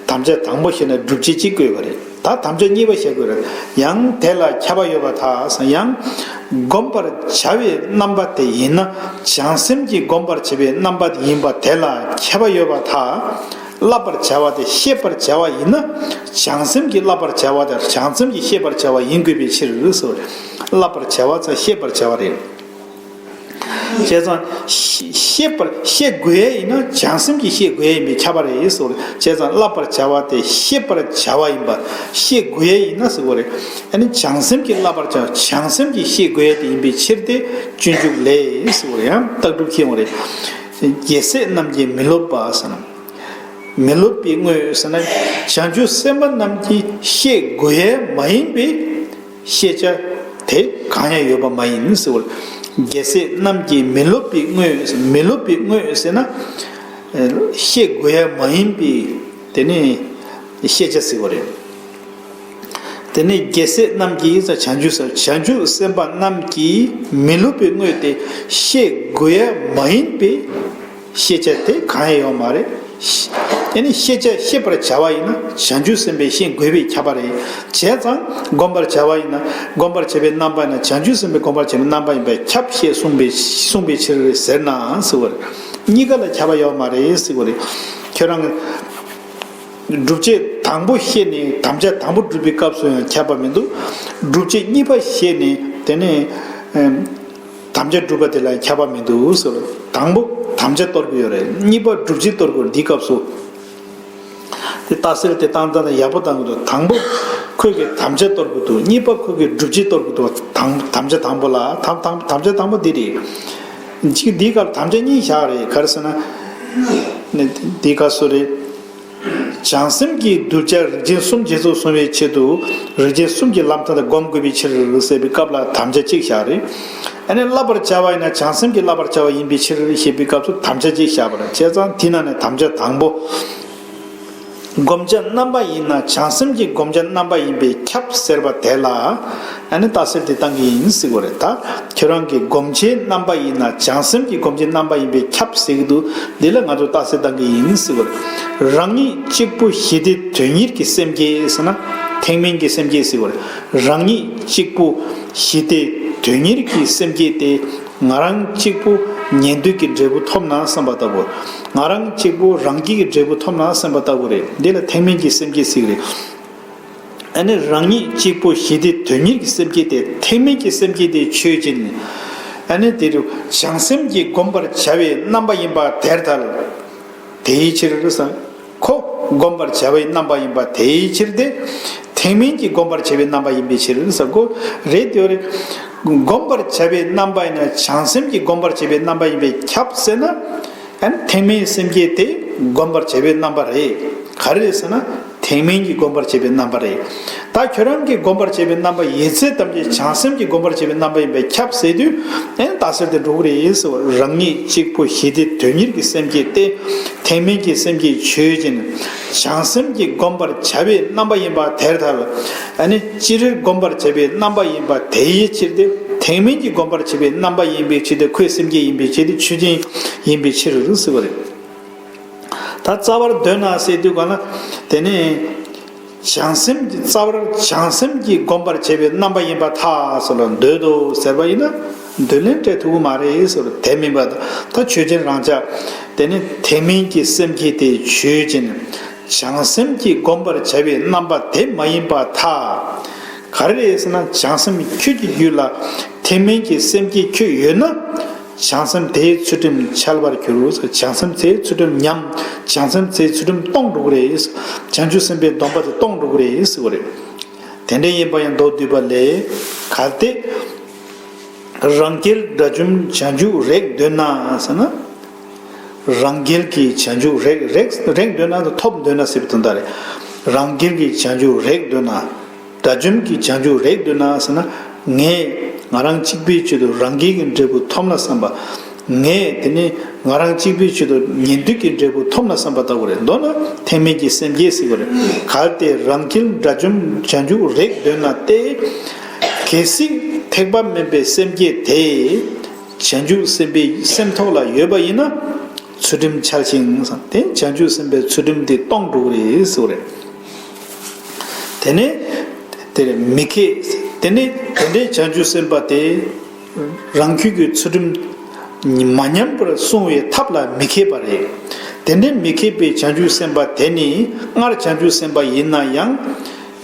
དམ་བཅའ་དང་པོ་བཤད་ན་སྒྲུབ་བྱེད་གཅིག་དགོས་པ་རེད། ད་དམ་བཅའ་གཉིས་པ་བཤད་དགོས་རེད། ཡང་དེ་ལ་ཁྱབ་པ་ཡོད་པར་ཐལ་ཟེར། ཡང་བསྒོམ་པར་བྱ་བའི་རྣམ་པ་དེ་ཡིན་ན་བྱང་སེམས་ཀྱིས་བསྒོམ་པར་བྱེད་པའི་རྣམ་པ་ཡིན་པ་དེ་ལ་ཁྱབ་པ་ཡོད་པར་ཐལ། བསླབ་པར་བྱ་བ་དེ་ཤེས་པར་བྱ་བ་ཡིན་ན་བྱང་སེམས་ཀྱིས་བསླབ་པར་བྱ་བ་དང་བྱང་སེམས་ཀྱིས་ཤེས་པར་བྱ་བ་ཡིན་དགོས་པའི་ཕྱིར་ཟེར། བསླབ་པར་བྱ་བ་ཚ་ཤེས་པར་བྱ་བ་རེད། བྱས་ཙང་ཤེས་ཤེས་པར་ཤེས་དགོས་ཡས་ཡིན་ན་བྱང་སེམས་ཀྱིས་ཤེས་དགོས་ཡས་ཡིན་པས་ཁྱབ་པ་རེད་ཟེར་བ་རེད། བྱས་ཙང་བསླབ་པར་བྱ་བ་དེ་ཤེས་པར་བྱ་བ་ཡིན་པ་ཤེས་དགོས་ཡས་ཡིན་ན་ཟེར་བ་རེད། ཨ་ནི་བྱང་སེམས་ཀྱིས་བསླབ་པར་བྱ་བྱང་སེམས་ཀྱིས་ཤེས་དགོས་ཡས་དེ་ཡིན་པའི་ཕྱིར་ཏེ་སྤྱོད་འཇུག་ལས་ཟེར་བ་རེད། ཡང་རྟགས་གྲུབ་ཁྱེར་ཡོང་རེད། རྒྱལ་སྲས་རྣམས་ཀྱིས་མི་སློབ་པ་ཟེར་ན། མི་སློབ་པའི་དངོས་ཟེར་ན། བྱང་ཆུབ་སེམས་དཔའ་རྣམས་ཀྱིས་ཤེས་དགོས་ཡས་མ་ཡིན་པའི་ཤེས་བྱ་དེ་གང་ཡང་ཡོད་པ་མ་ཡིན་ཟེར་བ། རྒྱལ་སྲས་རྣམས་ཀྱིས་མི་སློབ་པའི་དངོས། མི་སློབ་པའི་དངོས་ཟེར་ན། ཤེས་དགོས་ཡ་མ་ཡིན་པའི་དེ་ནི་ཤེས་བྱ་ཟེར་བ་རེད། དེ་ནི་རྒྱལ་སྲས་རྣམས་ཀྱིས་བྱང་ཆུབ་སེམས། བྱང་ཆུབ་སེམས་དཔའ་རྣམས་ཀྱིས་མི་སློབ་པའི་དངོས་དེ་ཤེས་དགོས་ཡ་མ་ཡིན་པའི། ཤེས་བྱ་དེ་གང་ཡང་ཡོད་མ་རེད། དེ་ནི་ཤེས་བྱ་ཤེས་པར་བྱ་བ་ཡིན་ན་བྱང་ཆུབ་སེམས་དཔའི་ཤེས་དགོས་པས་ཁྱབ་པ་རེད། བྱས་ཙང་བསྒོམ་པར་བྱ་བ་ཡིན་ན་བསྒོམ་པར་བྱ་བའི་རྣམ་པ་ཡིན་ན་བྱང་ཆུབ་སེམས་དཔའི་བསྒོམ་པར་བྱ་བའི་རྣམ་པ་ཡིན་པས་ཁྱབ་ཞེས་གསུངས་པའི་གསུངས་པའི་ཕྱིར་ཟེར་ན་ཟེར་བ་རེད། གཉིས་ཀ་ལ་ཁྱབ་པ་ཡོད་མ་རེད་ཟེར་གྱི་རེད། ཁྱོད་རང་གི་སྒྲུབ་བྱེད་དང་པོ་ཤེས་ནས་དམ་བཅའ་དང་པོ་སྒྲུབ་པའི་སྐབས་སུ་ཡང་ཁྱབ་པ་མི་འདུག་སྒྲུབ་བྱེད་གཉིས་པ་ཤེས་ནས་དེ་ནས་ཨེམ། དམ་བཅའ་སྒྲུབ་པ་དེ་ལ་ཁྱབ་པ་མི་འདུག་ཟེར། དང་པོ་དམ་བཅའ་གཏོར་གྱི་ཡོད་རེད། གཉིས་པ་སྒྲུབ་བྱེད་གཏོར་དགོས། འདིའི་སྐབས་སུ་དེ་རྟགས་གསལ་དེ་བཏང་སྟངས་དང་ཡག་པོ་བཏང་གི་འདུག་དང་པོ་ཁོས་ཀྱི་དམ་བཅའ་གཏོར་གྱི་འདུག་གཉིས་པ་ཁོས་ཀྱི་སྒྲུབ་བྱེད་གཏོར་གྱི་འདུག་དང་དམ་བཅའ་དང་པོ་ལ་དམ་དམ་དམ་བཅའ་དང་པོ་འདི་རེད། གཅིག་འདིའི་སྐབས་དམ་བཅའ་གཉིས་བཞག་རེད། ག་རེ་ཟེར་ན་ནི་འདིའི་སྐབས་སུ་རེད། བྱང་སེམས་ཀྱི་གདུལ་བྱ་རིགས་ཅན་གསུམ་རྗེས་སུ་བཟུང་བའི་ཆེད་དུ་རིགས་ཅན་གསུམ་གྱི་ལམ་ཐ་དང་སྒོམ་དགོས་པའི་ཕྱིར་ཟེར་བའི་སྐབས་ལ་དམ་བཅའ་གཅིག་བཞག་རེད། ཨ་ནི་བསླབ་པར་བྱ་བ་ཡིན་ན་བྱང་སེམས་ཀྱིས་བསླབ་པར་བྱ་བ་ཡིན་པའི་ཕྱིར་ཞེས་པའི་སྐབས་སུ་དམ་བཅའ་གཅིག་བཞག་པ་རེད། བྱས་ཙང་དེ་ནང་ནས་དམ་བཅའ་དང་པོ། བསྒོམ་བྱ་རྣམ་པ་ཡིན་ན་བྱང་སེམས་ཀྱི་བསྒོམ་བྱ་རྣམ་པ་ཡིན་པས་ཁྱབ་ཟེར་བ་དེ་ལ། ཨ་ནི་རྟགས་གསལ་དེ་བཏང་གི་ཡིན་ཟེར་གྱི་རེད། ད་ཁྱོད་རང་གི་བསྒོམ་བྱའི་རྣམ་པ་ཡིན་ན་བྱང་སེམས་ཀྱི་བསྒོམ་བྱའི་རྣམ་པ་ཡིན་པས་ཁྱབ་ཟེར་གྱི་འདུག་འདི་ལ་ང་ཚོ་རྟགས་གསལ་བཏང་གི་ཡིན་ཟེར་གྱི་རེད། རང་ཉིད་གཅིག་པུ་ཞི་བདེ་དོན་གཉེར་གྱི་སེམས་བསྐྱེད་ཟེར་ན་ཐེག་དམན་གྱི་སེམས་བསྐྱེད་ཟེར་གྱི་རེད། རང་ཉིད་གཅིག་པུ་ཞི་བདེ་དོན་གཉེར་གྱི་སེམས་བསྐྱེད་དེ། ང་རང་གཅིག་པུ་ཉན་ཐོས་ཀྱི་འབྲས་བུ་ཐོབ་ན་བསམ་པ་ལྟ་བུ། ང་རང་གཅིག་པུ་རང་རྒྱལ་གྱི་འབྲས་བུ་ཐོབ་ན་བསམ་པ་ལྟ་བུ་རེད། འདི་ལ་ཐེག་དམན་གྱི་སེམས་བསྐྱེད་ཟེར་གྱི་རེད། ཨ་ནི་རང་ཉིད་གཅིག་པུ་ཞི་བདེ་དོན་གཉེར་གྱི་སེམས་བསྐྱེད་དེ་ཐེག་དམན་གྱི་སེམས་བསྐྱེད་དེ་ཆོས་ཅན། ཨ་ནི་དེ་རུ་བྱང་སེམས་ཀྱིས་བསྒོམ་པར་བྱ་བའི་རྣམ་པ་ཡིན་པ་དེར་ཐལ། དེའི་ཕྱིར་ཟེར། ཁོ་བསྒོམ་པར་བྱ་བའི་རྣམ་པ་ཡིན་པ་དེའི་ཕྱིར་ཏེ། ཐེག་དམན་གྱིས་བསྒོམ་པར་བྱ་བའི་རྣམ་པ་ཡིན་པའི་ཕྱིར་ཟེར་གོ། རེད་དེ་རེད། བསྒོམ་པར་བྱ་བའི་རྣམ་པ་ཡིན་ན་བྱང་སེམས་ཀྱིས་བསྒོམ་པར་བྱ་བའི་རྣམ་པ་ཡིན་པས་ཁྱབ་ཟེར་ན། ཨ་ནི་ཐེག་དམན་སེམས་བསྐྱེད་དེ་བསྒོམ་པར་བྱ་བའི་རྣམ་པ་རེད། ག་རེ་རེད་ཟེར་ན། ཐེག་དམན་གྱིས་བསྒོམ་པར་བྱེད་པའི་རྣམ་པ་རེད། ད་ཁྱོད་རང་གིས་བསྒོམ་པར་བྱེད་པའི་རྣམ་པ་ཡོད་ཚད་ཐམས་ཅད་བྱང་སེམས་ཀྱིས་བསྒོམ་པར་བྱེད་པའི་རྣམ་པ་ཡིན་པས་ཁྱབ་ཟེར་དུས། ཨེ་རྟགས་གསལ་དེ་འགྲོ་གི་རེད་ཟེར་བ། རང་ཉིད་གཅིག་པུ་ཞི་བདེ་དོན་གཉེར་གྱི་སེམས་བསྐྱེད་དེ། ཐེག་དམན་གྱི་སེམས་བསྐྱེད་ཆོས་ཅན། བྱང་སེམས་ཀྱིས་བསྒོམ་པར་བྱ་བའི་རྣམ་པ་ཡིན་པ་དེར་ཐལ། ཨ་ནི་ཅི་རིགས་བསྒོམ་པར་བྱ་བའི་རྣམ་པ་ཡིན་པ་དེའི་ཕྱིར་ཏེ། ཐེག་དམན་གྱིས་བསྒོམ་པར་བྱ་བའི་རྣམ་པ་ཡིན་པའི་ཕྱིར་ཏེ། ཁོའི་སེམས་བསྐྱེད་ཡིན་པའི་ཕྱིར་ཏེ། ཆོས་ཅན་ཡིན་པའི་ཕྱིར་ཟེར་བ་རེད། ད་རྩ་བར་འདོད་ན་ཟེར་དུས་ག་ན། དེ་ནས་བྱང་སེམས་ཀྱི་རྩ་བར་བྱང་སེམས་ཀྱིས་བསྒོམ་པར་བྱེད་པའི་རྣམ་པ་ཡིན་པར་ཐལ་ཟེར་ལ། འདོད་དོ་ཟེར་བ་ཡིན་ན་འདོད་ལན་སྤྲད་ཐུབ་ཀྱི་མ་རེད་ཟེར་བ་དེ་མིན་པ་དང་། ད་ཆོས་ཅན་རང་ཅག་དེ་ནི་ཐེག་དམན་གྱི་སེམས་བསྐྱེད་དེ་ཆོས་ཅན། བྱང་སེམས་ཀྱིས་བསྒོམ་པར་བྱ་བའི་རྣམ་པ་དེ་མ་ཡིན་པར་ཐལ། ག་རེ་རེད་ཟེར་ན། བྱང་སེམས་ཁྱོད་ཀྱི་རྒྱུད་ལ་ཐེག་དམན་གྱི་སེམས་བསྐྱེད་ཁྱོད་ཡོད་ན། བྱང་སེམས་དེའི་ཚུལ་ཁྲིམས་འཆལ་བར་འགྱུར། བྱང་སེམས་དེའི་ཚུལ་ཁྲིམས་ཉམས། བྱང་སེམས་དེའི་ཚུལ་ཁྲིམས་སྟོངས་འགྲོ་གི་རེད། བྱང་ཆུབ་སེམས་དཔའི་སྡོམ་པ་དེ་སྟོངས་འགྲོ་གི་རེད་ཟེར་བ་རེད། དེ་འདྲ་ཡིན་པ་ཡང་མདོ་སྡུད་པ་ལས། གལ་ཏེ་རང་རྒྱལ་དགྲ་བཅོམ་བྱང་ཆུབ་རེག་འདོད་ན་ཟེར་ན། རང་རྒྱལ་གྱི་བྱང་ཆུབ་རེག་རེག་རེག་འདོད་ན་ཐོབ་འདོད་ན་ཟེར་བའི་དོན་དག་རེད། རང་རྒྱལ་གྱི་བྱང་ཆུབ་རེག་འདོད་ན། དགྲ་བཅོམ་གྱི་བྱང་ཆུབ་རེག་འདོད་ན་ཟེར་ན། ངས་ང་རང་གཅིག་པུའི་ཆེད་དུ་རང་རྒྱལ་གྱི་འབྲས་བུ་ཐོབ་ན་བསམ་པ། ངས་དེ་ནི་ང་རང་གཅིག་པུའི་ཆེད་དུ་ཉན་ཐོས་ཀྱི་འབྲས་བུ་ཐོབ་ན་བསམ་པ་ལྟ་བུ་རེད། མདོར་ན་ཐེག་དམན་གྱི་སེམས་བསྐྱེད་ཟེར་བ་རེད། གལ་ཏེ་རང་རྒྱལ་དགྲ་བཅོམ་བྱང་ཆུབ་རེག་འདོད་ན་སྟེ། གལ་སྲིད་ཐེག་པ་དམན་པའི་སེམས་བསྐྱེད་དེ། བྱང་ཆུབ་སེམས་དཔའི་སེམས་ཐོག་ལ་ཡོད་པ་ཡིན་ན། ཚུལ་ཁྲིམས་འཆལ་ཞིང་། དེ་བྱང་ཆུབ་སེམས་དཔའི་ཚུལ་ཁྲིམས་དེ་སྟོངས་འགྲོ་གི་རེད་ཟེར་བ་རེད། དེ་ནས་དེར་མི་མཁས། དེ་ནས་དེ་འདྲའི་བྱང་ཆུབ་སེམས་དཔའ་དེ་རང་རྒྱུད་ཀྱི་ཚུལ་ཁྲིམས་མ་ཉམས་པར་སྲུང་བའི་ཐབས་ལ་མི་མཁས་པ་རེད། དེ་འདྲའི་མི་མཁས་པའི་བྱང་ཆུབ་སེམས་དཔའ་དེ་ནི་སྔར་བྱང་ཆུབ་སེམས་དཔའ་ཡིན་ན་ཡང་།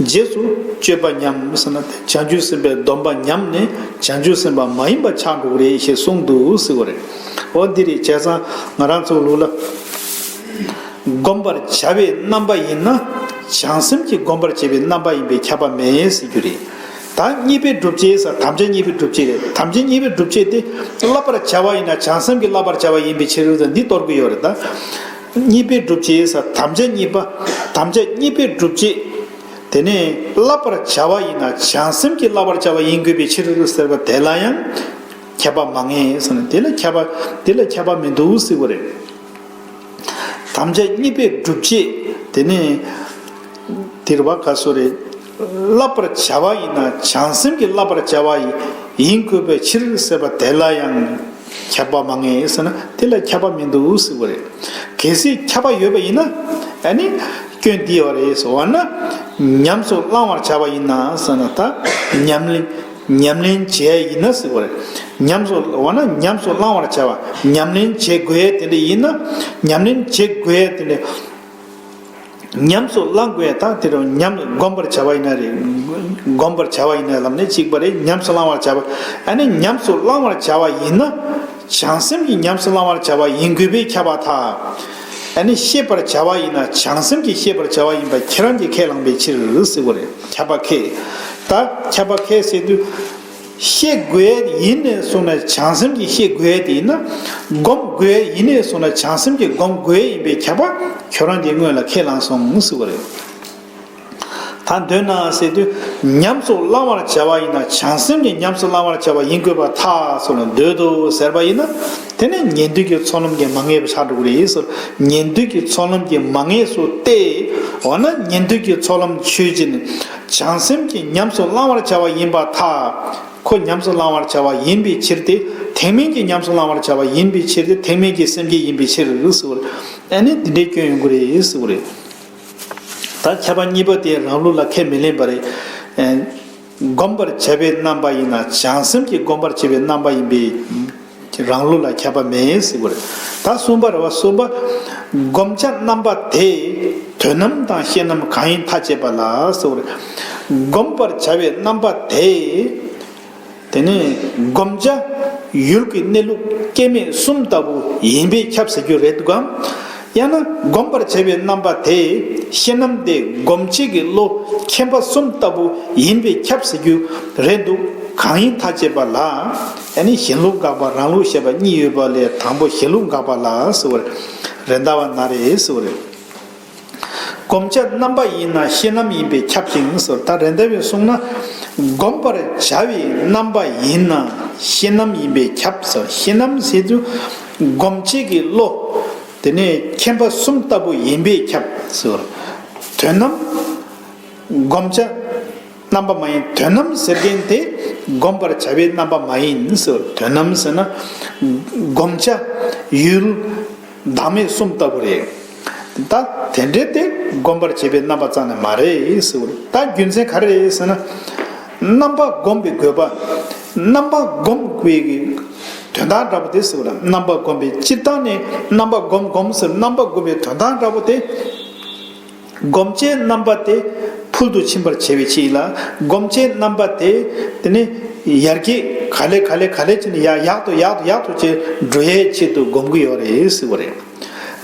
རྗེས་སུ་སྤྱོད་པ་ཉམས་ཟེར་ན། བྱང་ཆུབ་སེམས་དཔའི་སྡོམ་པ་ཉམས་ནས་བྱང་ཆུབ་སེམས་དཔའ་མ་ཡིན་པ་ཆགས་འགྲོ་གི་རེད་ཞེས་གསུངས་འདུག་ཟེར་བ་རེད། འོ་འདི་རེད། བྱས་ཙང་ང་རང་ཚོ་ལུགས་ལ། བསྒོམ་པར་བྱ་བའི་རྣམ་པ་ཡིན་ན། བྱང་སེམས་ཀྱིས་བསྒོམ་པར་བྱ་བའི་རྣམ་པ་ཡིན་པས་ཁྱབ་པ་མེད་ཟེར་རྒྱུ་རེད། ད་གཉིས་པའི་སྒྲུབ་བྱེད་ཟེར། དམ་བཅའ་གཉིས་པའི་སྒྲུབ་བྱེད་རེད། དམ་བཅའ་གཉིས་པའི་སྒྲུབ་བྱེད་དེ་བསླབ་པར་བྱ་བ་ཡིན་ན་བྱང་སེམས་ཀྱིས་བསླབ་པར་བྱ་བ་ཡིན་པའི་ཕྱིར་ཟེར་འདི་གཏོར་གྱི་ཡོད་རེད། ད་གཉིས་པའི་སྒྲུབ་བྱེད་ཟེར། དམ་བཅའ་གཉིས་པ། དམ་བཅའ་གཉིས་པའི་སྒྲུབ་བྱེད་དེ་ནི་བསླབ་པར་བྱ་བ་ཡིན་ན་བྱང་སེམས་ཀྱིས་བསླབ་པར་བྱ་བ་ཡིན་དགོས་པའི་ཕྱིར་ཟེར་བ་དེ་ལ་ཡང་ཁྱབ་པ་མ་ངེས་ཟེར་ན། དེ་ལ་ཁྱབ་པ། དེ་ལ་ཁྱབ་པ་མི་འདུག་ཟེར་བ་རེད། དམ་བཅའ་གཉིས་པའི་སྒྲུབ་བྱེད་དེ་ནི་དེ་རེད་པ། ག་སོ་རེད། བསླབ་པར་བྱ་བ་ཡིན་ན་བྱང་སེམས་ཀྱིས་བསླབ་པར་བྱ་བ་ཡིན་དགོས་པའི་ཕྱིར་ཟེར་བ་དེ་ལ་ཡང་ཁྱབ་པ་མ་ངེས་ཟེར་ན། དེ་ལ་ཁྱབ་པ་མི་འདུག་ཟེར་བ་རེད། གལ་སྲིད་ཁྱབ་པ་ཡོད་པ་ཡིན་ན། ཨ་ནི་སྐྱོན་འདི་ཡོད་རེད་ཟེར་བ་ན། ཉམས་སུ་བླང་བར་བྱ་བ་ཡིན་ན་ཟེར་ན། ད་ཉམས་ལེན། ཉམས་ལེན་བྱས་ཡིན་ན་ཟེར་བ་རེད། ཉམས་སུ་འོ་ན་ཉམས་སུ་བླང་བར་བྱ་བ། ཉམས་ལེན་བྱེད་དགོས་ཡས་དེ་འདྲ་ཡིན་ན། ཉམས་ལེན་བྱེད་དགོས་ཡས་དེ་འདྲ། ཉམས་སུ་བླང་དགོས་ཡས་དང་དེ་རུ་ཉམས་བསྒོམ་པར་བྱ་བ་ཡིན་ན་རེད། བསྒོམ་པར་བྱ་བ་ཡིན་ན་ལབ་ནས་གཅིག་པ་རེད། ཉམས་སུ་བླང་བར་བྱ་བ། ཨ་ནི་ཉམས་སུ་བླང་བར་བྱ་བ་ཡིན་ན། བྱང་སེམས་ཀྱི་ཉམས་སུ་བླང་བར་བྱ་བ་ཡིན་དགོས་པས་ཁྱབ་པར་ཐལ། ཨ་ནི་ཤེས་པར་བྱ་བ་ཡིན་ན་བྱང་སེམས་ཀྱིས་ཤེས་པར་བྱ་བ་ཡིན་པ་ཁྱེད་རང་གིས་ཁས་བླངས་པའི་ཕྱིར་ཟེར་བ་རེད། ཁྱབ་པ་ཁས། ད་ཁྱབ་པ་ཁས་ཟེར་དུས། ཤེས་དགོས་ཡིན་ནས་གསུངས་ན་བྱང་སེམས་ཀྱིས་ཤེས་དགོས་ཡས་དེ་ཡིན་ན། སྒོམ་དགོས་ཡིན་ནས་གསུངས་ན་བྱང་སེམས་ཀྱིས་སྒོམ་དགོས་ཡིན་པའི་ཁྱབ་པ་ཁྱོད་རང་གིས་སྔོན་ལ་ཁས་བླངས་སོང་ཟེར་བ་རེད། ད་འདོད་ན་ཟེར་དུས། ཉམས་སུ་བླང་བར་བྱ་བ་ཡིན་ན་བྱང་སེམས་ཀྱིས་ཉམས་སུ་བླང་བར་བྱ་བ་ཡིན་དགོས་པར་ཐལ་སོགས་ལ་འདོད་དོ་ཟེར་བ་ཡིན་ན། དེ་ནི་ཉན་ཐོས་ཀྱི་ཚོགས་ལམ་གྱིས་མ་ངེས་པ་ཆགས་འགྲོ་གི་རེད་ཟེར། ཉན་ཐོས་ཀྱི་ཚོགས་ལམ་གྱིས་མ་ངེས་སོ་སྟེ། འོ་ན་ཉན་ཐོས་ཀྱི་ཚོགས་ལམ་ཆོས་ཅན། བྱང་སེམས་ཀྱིས་ཉམས་སུ་བླང་བར་བྱ་བ་ཡིན་པར་ཐལ། ཁོ་ཉམས་སུ་བླང་བར་བྱ་བ་ཡིན་པའི་ཕྱིར་ཏེ། ཐེག་དམན་གྱིས་ཉམས་སུ་བླང་བར་བྱ་བ་ཡིན་པའི་ཕྱིར་ཏེ། ཐེག་དམན་གྱི་སེམས་བསྐྱེད་ཡིན་པའི་ཕྱིར་ཟེར་བ་རེད། ཨ་ནི་འདི་འདྲའི་སྐྱོན་ཡོང་གི་རེད་ཟེར་བ་རེད། ད་ཁྱབ་པ་གཉིས་པ་དེ་རང་ལུགས་ལ་ཁས་མི་ལེན་པ་རེད། ཨེ། བསྒོམ་པར་བྱ་བའི་རྣམ་པ་ཡིན་ན་བྱང་སེམས་ཀྱིས་བསྒོམ་པར་བྱ་བའི་རྣམ་པ་ཡིན་པས་རང་ལུགས་ལ་ཁྱབ་པ་མེད་ཟེར་བ་རེད། ད་གསུམ་པ་རེད་བ། གསུམ་པ། བསྒོམ་བྱ་རྣམ་པ་དེ་དོན་རྣམ་དང་ཤེས་རྣམ་གང་ཡིན་ཐག་བཅད་པ་ལ་ཟེར་བ་རེད། བསྒོམ་པར་བྱ་བའི་རྣམ་པ་དེ། དེ་ནས་བསྒོམ་བྱ་ཡུལ་གྱི་གནས་ལུགས་སྐྱེ་མེད་གསུམ་ལྟ་བུ་ཡིན་པས་ཁྱབ་ཟེར་རྒྱུ་རེད་འདུག་གམ། ཡང་ན་བསྒོམ་པར་བྱ་བའི་རྣམ་པ་དེ་ཤེས་རྣམ་དེ་བསྒོམ་བྱེད་ཀྱི་བློ་མཁྱེན་པ་གསུམ་ལྟ་བུ་ཡིན་པས་ཁྱབ་ཟེར་རྒྱུ་རེད་འདུག། གང་ཡིན་ཐག་བཅད་པ་ལ། ཨ་ནི་གཞན་ལུགས་དགག་པ་རང་ལུགས་བཤད་པ་གཉིས་ཡོད་པ་ལས་དང་པོ་གཞན་ལུགས་དགག་པ་ལ་ཟེར་བ་རེད། རེད་མདའ་བ་ན་རེ་ཟེར་བ་རེད། བསྒོམ་བྱ་རྣམ་པ་ཡིན་ན་ཤེས་རྣམ་ཡིན་པས་ཁྱབ་ཅིང་ཟེར། ད་རེད་མདའ་བས་གསུངས་ན། བསྒོམ་པར་བྱ་བའི་རྣམ་པ་ཡིན་ན་ཤེས་རྣམ་ཡིན་པས་ཁྱབ་ཟེར། ཤེས་རྣམ་ཟེར་དུས་བསྒོམ་བྱེད་ཀྱི་བློ། དེ་ནས་མཁྱེན་པ་གསུམ་ལྟ་བུ་ཡིན་པས་ཁྱབ་ཟེར། དོན་རྣམ། བསྒོམ་བྱ་རྣམ་པ་མ་ཡིན། དོན་རྣམ་ཟེར་མཁན་དེ་བསྒོམ་པར་བྱ་བའི་རྣམ་པ་མ་ཡིན་ཟེར། དོན་རྣམ་ཟེར་ན། བསྒོམ་བྱ་ཡུལ་བདག་མེད་གསུམ་ལྟ་བུ་རེད། ད་དེ་འདྲའི་དེ་བསྒོམ་པར་བྱེད་པའི་རྣམ་པ་རྩ་ནས་མ་རེད་ཟེར། ད་རྒྱུ་མཚན་ག་རེ་རེད་ཟེར་ན། རྣམ་པ་བསྒོམ་པའི་དགོས་པ། རྣམ་པ་བསྒོམ་དགོས་ཀྱི་དོན་དག་འདྲ་པོ་དེ་ཟེར་བ་ལ། རྣམ་པ་བསྒོམ་པའི་སྤྱིར་བཏང་ནས་རྣམ་པ་བསྒོམ་བསྒོམ་ཟེར། རྣམ་པ་བསྒོམ་པའི་དོན་དག་འདྲ་པོ་དེ། བསྒོམ་བྱའི་རྣམ་པ་དེ་ཕུལ་དུ་ཕྱིན་པར་བྱེད་པའི་ཕྱིར་ལ། བསྒོམ་བྱའི་རྣམ་པ་དེ་དེ་ནི་ཡར་རྒྱས་ག་ལེ་ག་ལེ་ག་ལེ་བྱས་ནས་ཡར་ཡག་ཏུ་ཡག་ཏུ་ཡག་ཏུ་བྱས་འགྲོ་ཡའི་ཆེད་དུ་བསྒོམ་གྱི་ཡོད་རེད་ཟེར་བ་རེད།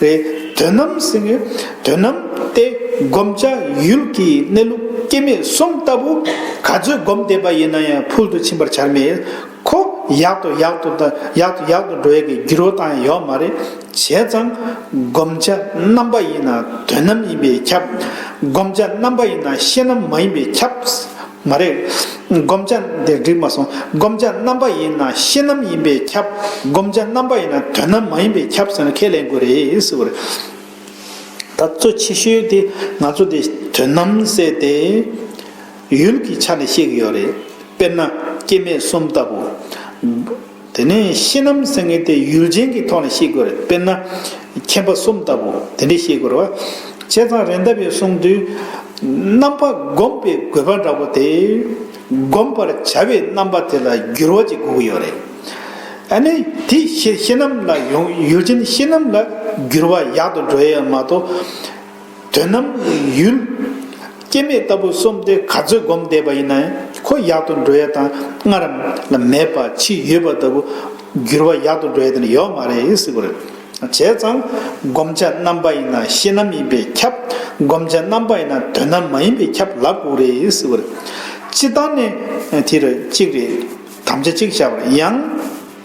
རེད། དོན་རྣམ་ཟེར་ནས་དོན་རྣམ་དེ་བསྒོམ་བྱ་ཡུལ་གྱི་གནས་ལུགས་སྐྱེ་མེད་གསུམ་ལྟ་བུ་ག་ཚོད་བསྒོམ་བསྡད་པ་ཡིན་ན་ཡང་ཕུལ་དུ་ཕྱིན་པར་བྱར་མེད། ཁོ་ཡག་ཏུ་ཡག་ཏུ་དང་ཡག་ཏུ་ཡག་ཏུ་འགྲོ་ཡས་ཀྱི་འགྱུར་བ་བཏང་ཡ་ཡོད་མ་རེད། བྱས་ཙང་བསྒོམ་བྱ་རྣམ་པ་ཡིན་ན་དོན་རྣམ་ཡིན་པས་ཁྱབ། བསྒོམ་བྱ་རྣམ་པ་ཡིན་ན་ཤེས་རྣམ་མ་ཡིན་པས་ཁྱབ། མ་རེད། བསྒོམ་བྱ་འདི་འགྲིག་མ་སོང་། བསྒོམ་བྱ་རྣམ་པ་ཡིན་ན་ཤེས་རྣམ་ཡིན་པས་ཁྱབ། བསྒོམ་བྱ་རྣམ་པ་ཡིན་ན་དོན་རྣམ་མ་ཡིན་པས་ཁྱབ་ཟེར་ན་ཁས་ལེན་དགོས་རེད་ཟེར་བ་རེད། ད་གཙོ་ཆེ་ཤོས་དེ་ང་ཚོ་དེ་དོན་རྣམ་ཟེར་ཏེ་ཡུལ་གྱི་ཆ་ནས་བཤད་ཀྱི་ཡོད་རེད། དཔེར་ན་སྐྱེ་མེད་གསུམ་ལྟ་བུ། དེ་ནས་ཤེས་རྣམ་ཟེར་མཁན་དེ་ཡུལ་ཅན་གྱི་ཐོག་ནས་བཤད་དགོས་རེད། དཔེར་ན་མཁྱེན་པ་གསུམ་ལྟ་བུ་དེ་འདྲས་བཤད་དགོས་རེད་བ། བྱས་ཙང་རེད་མདའ་བས་གསུངས་དུས། རྣམ་པ་བསྒོམ་པའི་དགོས་པ་འདྲ་པོ་དེ། བསྒོམ་པར་བྱ་བའི་རྣམ་པ་དེ་ལ་འགྱུར་བ་ཅིག་དགོས་ཀྱི་ཡོད་རེད། ཨ་ནི་དེ་ཤེས་ཤེས་རྣམ་ལ་ཡོང་ཡུལ་ཅན་ཤེས་རྣམ་ལ་འགྱུར་བ་ཡག་ཏུ་འགྲོ་ཡས་མ་གཏོགས། དོན་རྣམ་ཡུལ་སྐྱེ་མེད་ལྟ་བུ་གསུམ་དེ་ག་ཚོད་བསྒོམ་བསྡད་པ་ཡིན་ན་ཡང་ཁོ་ཡག་ཏུ་འགྲོ་ཡ་དང་སྔར་ལ་མེད་པ་ཕྱིས་ཡོད་པ་ལྟ་བུ་འགྱུར་བ་ཡག་ཏུ་འགྲོ་ཡ་དེ་ནི་ཡོད་མ་རེད་ཟེར་བ་རེད། བྱས་ཙང་བསྒོམ་བྱ་རྣམ་པ་ཡིན་ན་ཤེས་རྣམ་ཡིན་པས་ཁྱབ། བསྒོམ་བྱ་རྣམ་པ་ཡིན་ན་དོན་རྣམ་མ་ཡིན་པས་ཁྱབ་ལབ་དགོས་རེད་ཟེར་བ་རེད། སྤྱིར་བཏང་ནས་དེ་རེད་གཅིག་རེད། དམ་བཅའ་གཅིག་བཞག་པ་རེད། ཡང་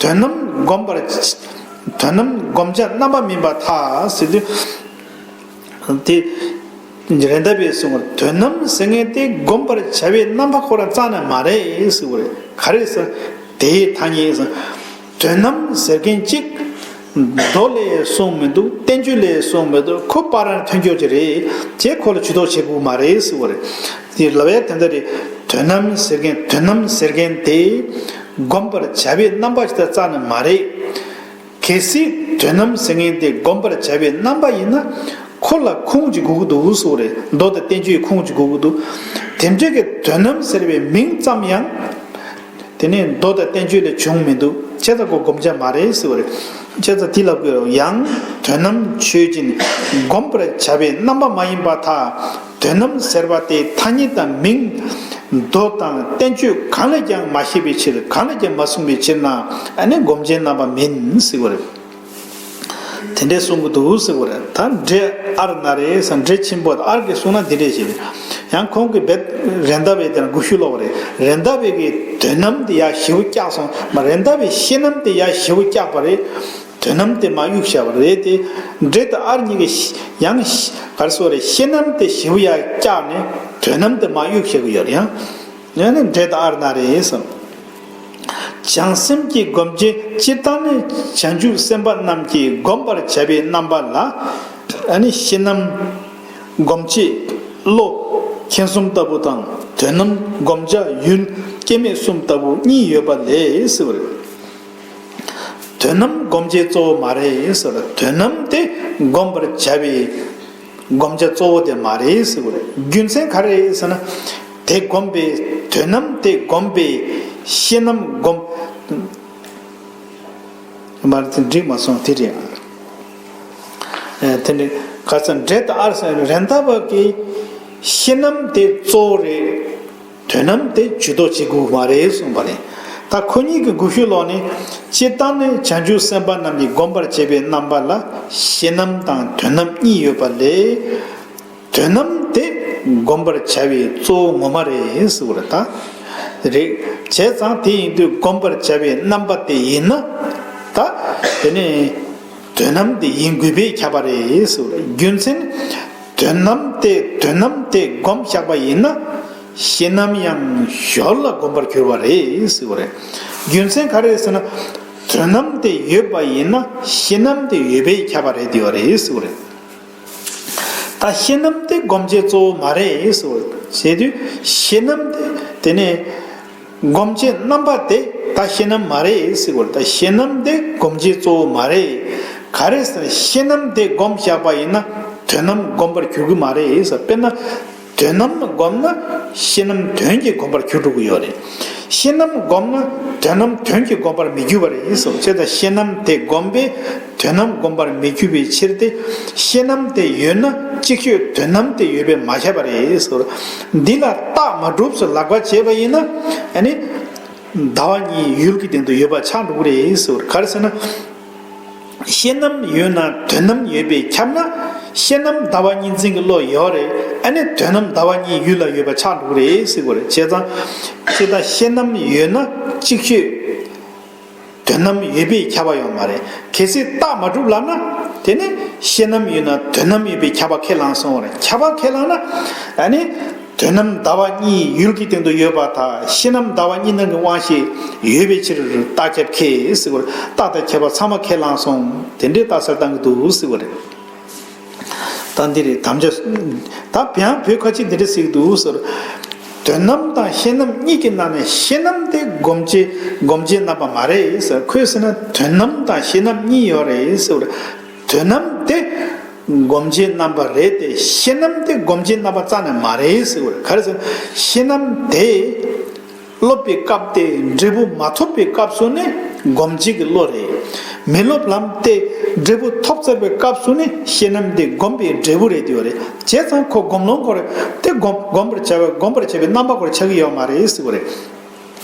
དོན་རྣམ་བསྒོམ་པར་དོན་རྣམ་བསྒོམ་བྱ་རྣམ་པ་མིན་པར་ཐལ་ཟེར་དུས། དེ་རེད་མདའ་བས་གསུངས་པར་དོན་རྣམ་ཟེར་མཁན་དེ་བསྒོམ་པར་བྱ་བའི་རྣམ་པ་ཁོ་རང་རྩ་ནས་མ་རེད་ཟེར་བ་རེད། ག་རེ་ཟེར། དེའི་ཐ་སྙད་ཟེར། དོན་རྣམ་ཟེར་མཁན་གཅིག་མདོ་ལས་གསུངས་མི་འདུག་བསྟན་བཅོས་ལས་གསུངས་མི་འདུག་ཁོ་པ་རང་ཐོན་སྐྱོར་གྱི་རེད། ཅེས་ཁོ་ལ་ཇུས་གཏོགས་བྱེད་དགོས་མ་རེད་ཟེར་བ་རེད། དེ་ལབ་ཡ་དེ་འདྲ་རེད། དོན་རྣམ་ཟེར་མཁན་དོན་རྣམ་ཟེར་མཁན་དེ་བསྒོམ་པར་བྱ་བའི་རྣམ་པ་ཞིག་ད་རྩ་ནས་མ་རེད། གལ་སྲིད་དོན་རྣམ་ཟེར་མཁན་དེ་བསྒོམ་པར་བྱ་བའི་རྣམ་པ་ཡིན་ན་ཁོ་ལ་ཁུངས་ཅིག་དགོས་ཀྱི་འདུག་ཟེར་བ་རེད། མདོ་དང་བསྟན་བཅོས་ཁུངས་ཅིག་དགོས་ཀྱི་འདུག་དེ་འདྲ་གི་དོན་རྣམ་ཟེར་བའི་མིང་ཙམ་ཡང་ དེ་ནས་མདོ་དང་བསྟན་བཅོས་ལས་བྱུང་མི་འདུག་བྱས་ཙང་ཁོ་བསྒོམ་བྱ་མ་རེད་ཟེར་བ་རེད། བྱས་ཙང་དེ་ལབ་དགོས་རེད། ཡང་དོན་རྣམས་ཆོས་ཅན། བསྒོམ་པར་བྱ་བའི་རྣམ་པ་མ་ཡིན་པར་ཐལ། དོན་རྣམས་ཟེར་བ་དེ་ཐ་སྙད་དང་མིང་། མདོ་དང་བསྟན་བཅོས་གང་ལས་ཀྱང་མ་བཤད་པའི་ཕྱིར། གང་ལས་ཀྱང་མ་གསུངས་པའི་ཕྱིར་ན། ཨ་ནི་བསྒོམ་བྱའི་རྣམ་པ་མིན་ཟེར་བ་རེད། དེ་འདྲས་གསུང་གི་འདུག་ཟེར་བ་རེད། ད་འགྲེལ་ཨར་ན་རེ་ས་འགྲེལ་ཆེན་པོ་ཨར་གྱིས་གསུངས་ན་འདི་འདྲས་ཞིག་རེད། ཡང་ཁོང་གིས་རྦད་རེད་མདའ་བའི་དེ་ན་དགུ་ཤུ་ལོག་རེད། རེད་མདའ་བའི་གི་དོན་རྣམ་དེ་ཡ་ཞེ་པོ་བཀྱག་སོང་མ། རེད་མདའ་བའི་ཤེས་རྣམ་དེ་ཡ་ཞེ་པོ་བཀྱག་པ་རེད། དོན་རྣམ་དེ་མ་གཡུག་བཞག་པ་རེད་དེ། འགྲེལ་དང་ཨར་གཉིས་ཀྱིས་ཡང་ག་རེ་ཟེར་རེད། ཤེས་རྣམ་དེ་ཞེ་པོ་ཡ་བཀྱག་ནས་དོན་རྣམ་དེ་མ་གཡུག་བཞག་གི་ཡོད་རེད། ཡང་ཡང་ན་འགྲེལ་དང་ཨར་ན་རེ་ས། བྱང་སེམས་ཀྱི་སྒོམ་བྱེད་སྤྱིར་བཏང་ནི་བྱང་ཆུབ་སེམས་དཔའ་རྣམས་ཀྱིས་བསྒོམ་པར་བྱ་བའི་རྣམ་པ་ལ། ཨ་ནི་ཤེས་རྣམ་སྒོམ་བྱེད་བློ་མཁྱེན་གསུམ་ལྟ་བུ་དང་། དོན་རྣམ་སྒོམ་བྱ་ཡུལ་སྐྱེ་མེད་གསུམ་ལྟ་བུ་གཉིས་ཡོད་པ་ལས་ཟེར་བ་རེད། དོན་རྣམ་སྒོམ་བྱེད་གཙོ་བོ་མ་རེད་ཟེར་བ་རེད། དོན་རྣམ་དེ་སྒོམ་པར་བྱ་བའི་བསྒོམ་བྱ་གཙོ་བོ་དེ་མ་རེད་ཟེར་བ་རེད། རྒྱུ་མཚན་ག་རེ་རེད་ཟེར་ན། དེ་བསྒོམས་པས་དོན་རྣམ་དེ་བསྒོམས་པས་ཤེས་རྣམ་བསྒོམ། མར་དེ་འགྲིག་མ་སོང་དེ་རེད། ཨ། དེ་ནི་ག་ས་འགྲེལ་དང་ཨར་ས་རེད་མདའ་བ་གི་ཤེས་རྣམ་དེ་གཙོ་བོ་རེད། དོན་རྣམ་དེ་ཇུས་གཏོགས་བྱེད་དགོས་མ་རེད་གསུངས་པ་རེད། ད་ཁོ་གཉིས་ཀྱི་དགུ་ཤུ་ལོག་ནི། སྤྱིར་བཏང་ནི་བྱང་ཆུབ་སེམས་དཔའ་རྣམས་ཀྱིས་བསྒོམ་པར་བྱེད་པའི་རྣམ་པ་ལ་ཤེས་རྣམ་དང་དོན་རྣམ་གཉིས་ཡོད་པ་ལས། དོན་རྣམ་དེ་བསྒོམ་པར་བྱ་བའི་གཙོ་བོ་ངོ་མ་རེད་ཟེར་བ་རེད་ད། རེད། བྱས་ཙང་དེ་ཡིན་དུས་བསྒོམ་པར་བྱ་བའི་རྣམ་པ་དེ་ཡིན་ན། ད་དེ་ནི་དོན་རྣམ་དེ་ཡིན་དགོས་པས་ཁྱབ་པ་རེད་ཟེར་བ་རེད། རྒྱུ་མཚན། དོན་རྣམ་དེ་དོན་རྣམ་དེ་བསྒོམ་བཞག་པ་ཡིན་ན། ཤེས་རྣམ་ཡང་ཞོར་ལ་བསྒོམ་པར་འགྱུར་བ་རེད་ཟེར་བ་རེད། རྒྱུ་མཚན་ག་རེ་རེད་ཟེར་ན། དོན་རྣམ་དེ་ཡོད་པ་ཡིན་ན་ཤེས་རྣམ་དེ་ཡོད་པས་ཁྱབ་པ་རེད་དེ་བ་རེད་ཟེར་བ་རེད། ད་ཤེས་རྣམ་དེ་སྒོམ་བྱེད་གཙོ་བོ་མ་རེད་ཟེར་བ་རེད། ཟེར་དུས་ཤེས་རྣམ་དེ་དེ་ནས། སྒོམ་བྱེད་རྣམ་པ་དེ་ད་ཤེས་རྣམ་མ་རེད་ཟེར་བ་རེད། ད་ཤེས་རྣམ་དེ་སྒོམ་བྱེད་གཙོ་བོ་མ་རེད། ག་རེ་ཟེར་ན་ཤེས་རྣམ་དེ་བསྒོམ་བཞག་པ་ཡིན་ན་དོན་རྣམ་བསྒོམ་པར་འགྱུར་གྱི་མ་རེད་ཟེར། དཔེར་ན། དོན་རྣམ་བསྒོམ་ན་ཤེས་རྣམ་དོན་གྱིས་བསྒོམ་པར་འགྱུར་འགྲོ་གི་ཡོད་རེད། ཤེས་རྣམ་བསྒོམ་ན་དོན་རྣམ་དོན་གྱིས་བསྒོམ་པར་མི་འགྱུར་བ་རེད་ཟེར། བྱས་ཙང་ཤེས་རྣམ་དེ་བསྒོམས་པས་དོན་རྣམ་བསྒོམ་པར་མི་འགྱུར་བའི་ཕྱིར་ཏེ། ཤེས་རྣམ་དེ་ཡོད་ན་ཅིག་ཤོས་དོན་རྣམ་དེ་ཡོད་པས་མ་ཁྱབ་པ་རེད་ཟེར། འདི་ལ་རྟགས་མ་གྲུབ་སུ་ལག་པ་བྱས་པ་ཡིན་ན། ཨ་ནི། ཟླ་བ་གཉིས་ཡུལ་གྱི་སྟེང་དུ་ཡོད་པ་ཆགས་འགྲོ་གི་རེད་ཟེར། ག་རེ་ཟེར་ན། ཤེས་རྣམ་ཡོད་ན་དོན་རྣམ་ཡོད་པས་ཁྱབ་ན། ཤེས་རྣམ་ཟླ་བ་གཉིས་འཛིན་གྱི་བློ་ཡོད་རེད། ཨ་ནི་དོན་རྣམ་ཟླ་བ་གཉིས་ཡུལ་ལ་ཡོད་པ་ཆགས་འགྲོ་གི་རེད་ཟེར་གྱི་རེད། བྱས་ཙང་། ཅི་ལྟར་ཤེས་རྣམ་ཡོད་ན་ཅིག་ཤོས། དོན་རྣམ་ཡོད་པས་ཁྱབ་པ་ཡོད་མ་རེད། གལ་སྲིད་རྟགས་མ་གྲུབ་ལབ་ན། དེ་ནི་ཤེས་རྣམ་ཡོད་ན་དོན་རྣམ་ཡོད་པས་ཁྱབ་པ་ཁས་བླངས་སོང་བ་རེད། ཁྱབ་པ་ཁས་བླངས་ན། ཨ་ནི། དོན་རྣམ་ཟླ་བ་གཉིས་ཡུལ་གྱི་སྟེང་དུ་ཡོད་པར་ཐལ། ཤེས་རྣམ་ཟླ་བ་གཉིས་སྣང་གི་དབང་ཤེས་ཡོད་པའི་ཕྱིར་རྟགས་ཁྱབ་ཁས་ཟེར་བར་རྟགས་དང་ཁྱབ་པ་ཚང་མ་ཁས་བླངས་སོང་། དེ་འདྲའི་རྟགས་གསལ་བཏང་གི་འདུག་ཟེར་བ་རེད། ད་འདི་རེད་དམ་བཅའ། ད་ཡང་བོད་ཁ་ཆེ་འདི་འདྲ་ཟེར་གྱི་འདུག་ཟེར། དོན་རྣམ་དང་ཤེས་རྣམ་གཉིས་ཀྱི་ནང་ནས་ཤེས་རྣམ་དེ་སྒོམ་བྱེད་སྒོམ་བྱེད་རྣམ་པ་མ་རེད་ཟེར། ཁོས་ཟེར་ན་དོན་རྣམ་དང་ཤེས་རྣམ་གཉིས་ཡོད་རེད་ཟེར། དོན་རྣམ་དེ་སྒོམ་བྱེད་རྣམ་པ་རེད་དེ་ཤེས་རྣམ་དེ་སྒོམ་བྱེད་རྣམ་པ་རྩ་ནས་མ་རེད་ཟེར་བ་རེད། ག་རེ་ཟེར་ན་ཤེས་རྣམ་དེ་སློབ་པའི་སྐབས་དེ་འབྲས་བུ་མ་ཐོབ་པའི་སྐབས་སུ་ནི་སྒོམ་བྱེད་ཀྱི་བློ་རེད། མི་སློབ་ལམ་དེ་འབྲས་བུ་ཐོབ་ཚར་བའི་སྐབས་སུ་ནི་ཤེས་རྣམ་དེ་སྒོམ་པའི་འབྲས་བུ་རེད་དེ་བ་རེད། བྱས་ཙང་ཁོ་སྒོམ་ལོང་ཁོ་རེད་དེ་སྒོམ་སྒོམ་པར་བྱ་བའི་སྒོམ་པར་བྱ་བའི་རྣམ་པ་ཁོ་རེ་ཆགས་ཀྱི་ཡོད་མ་རེད་ཟེར་བ་རེད།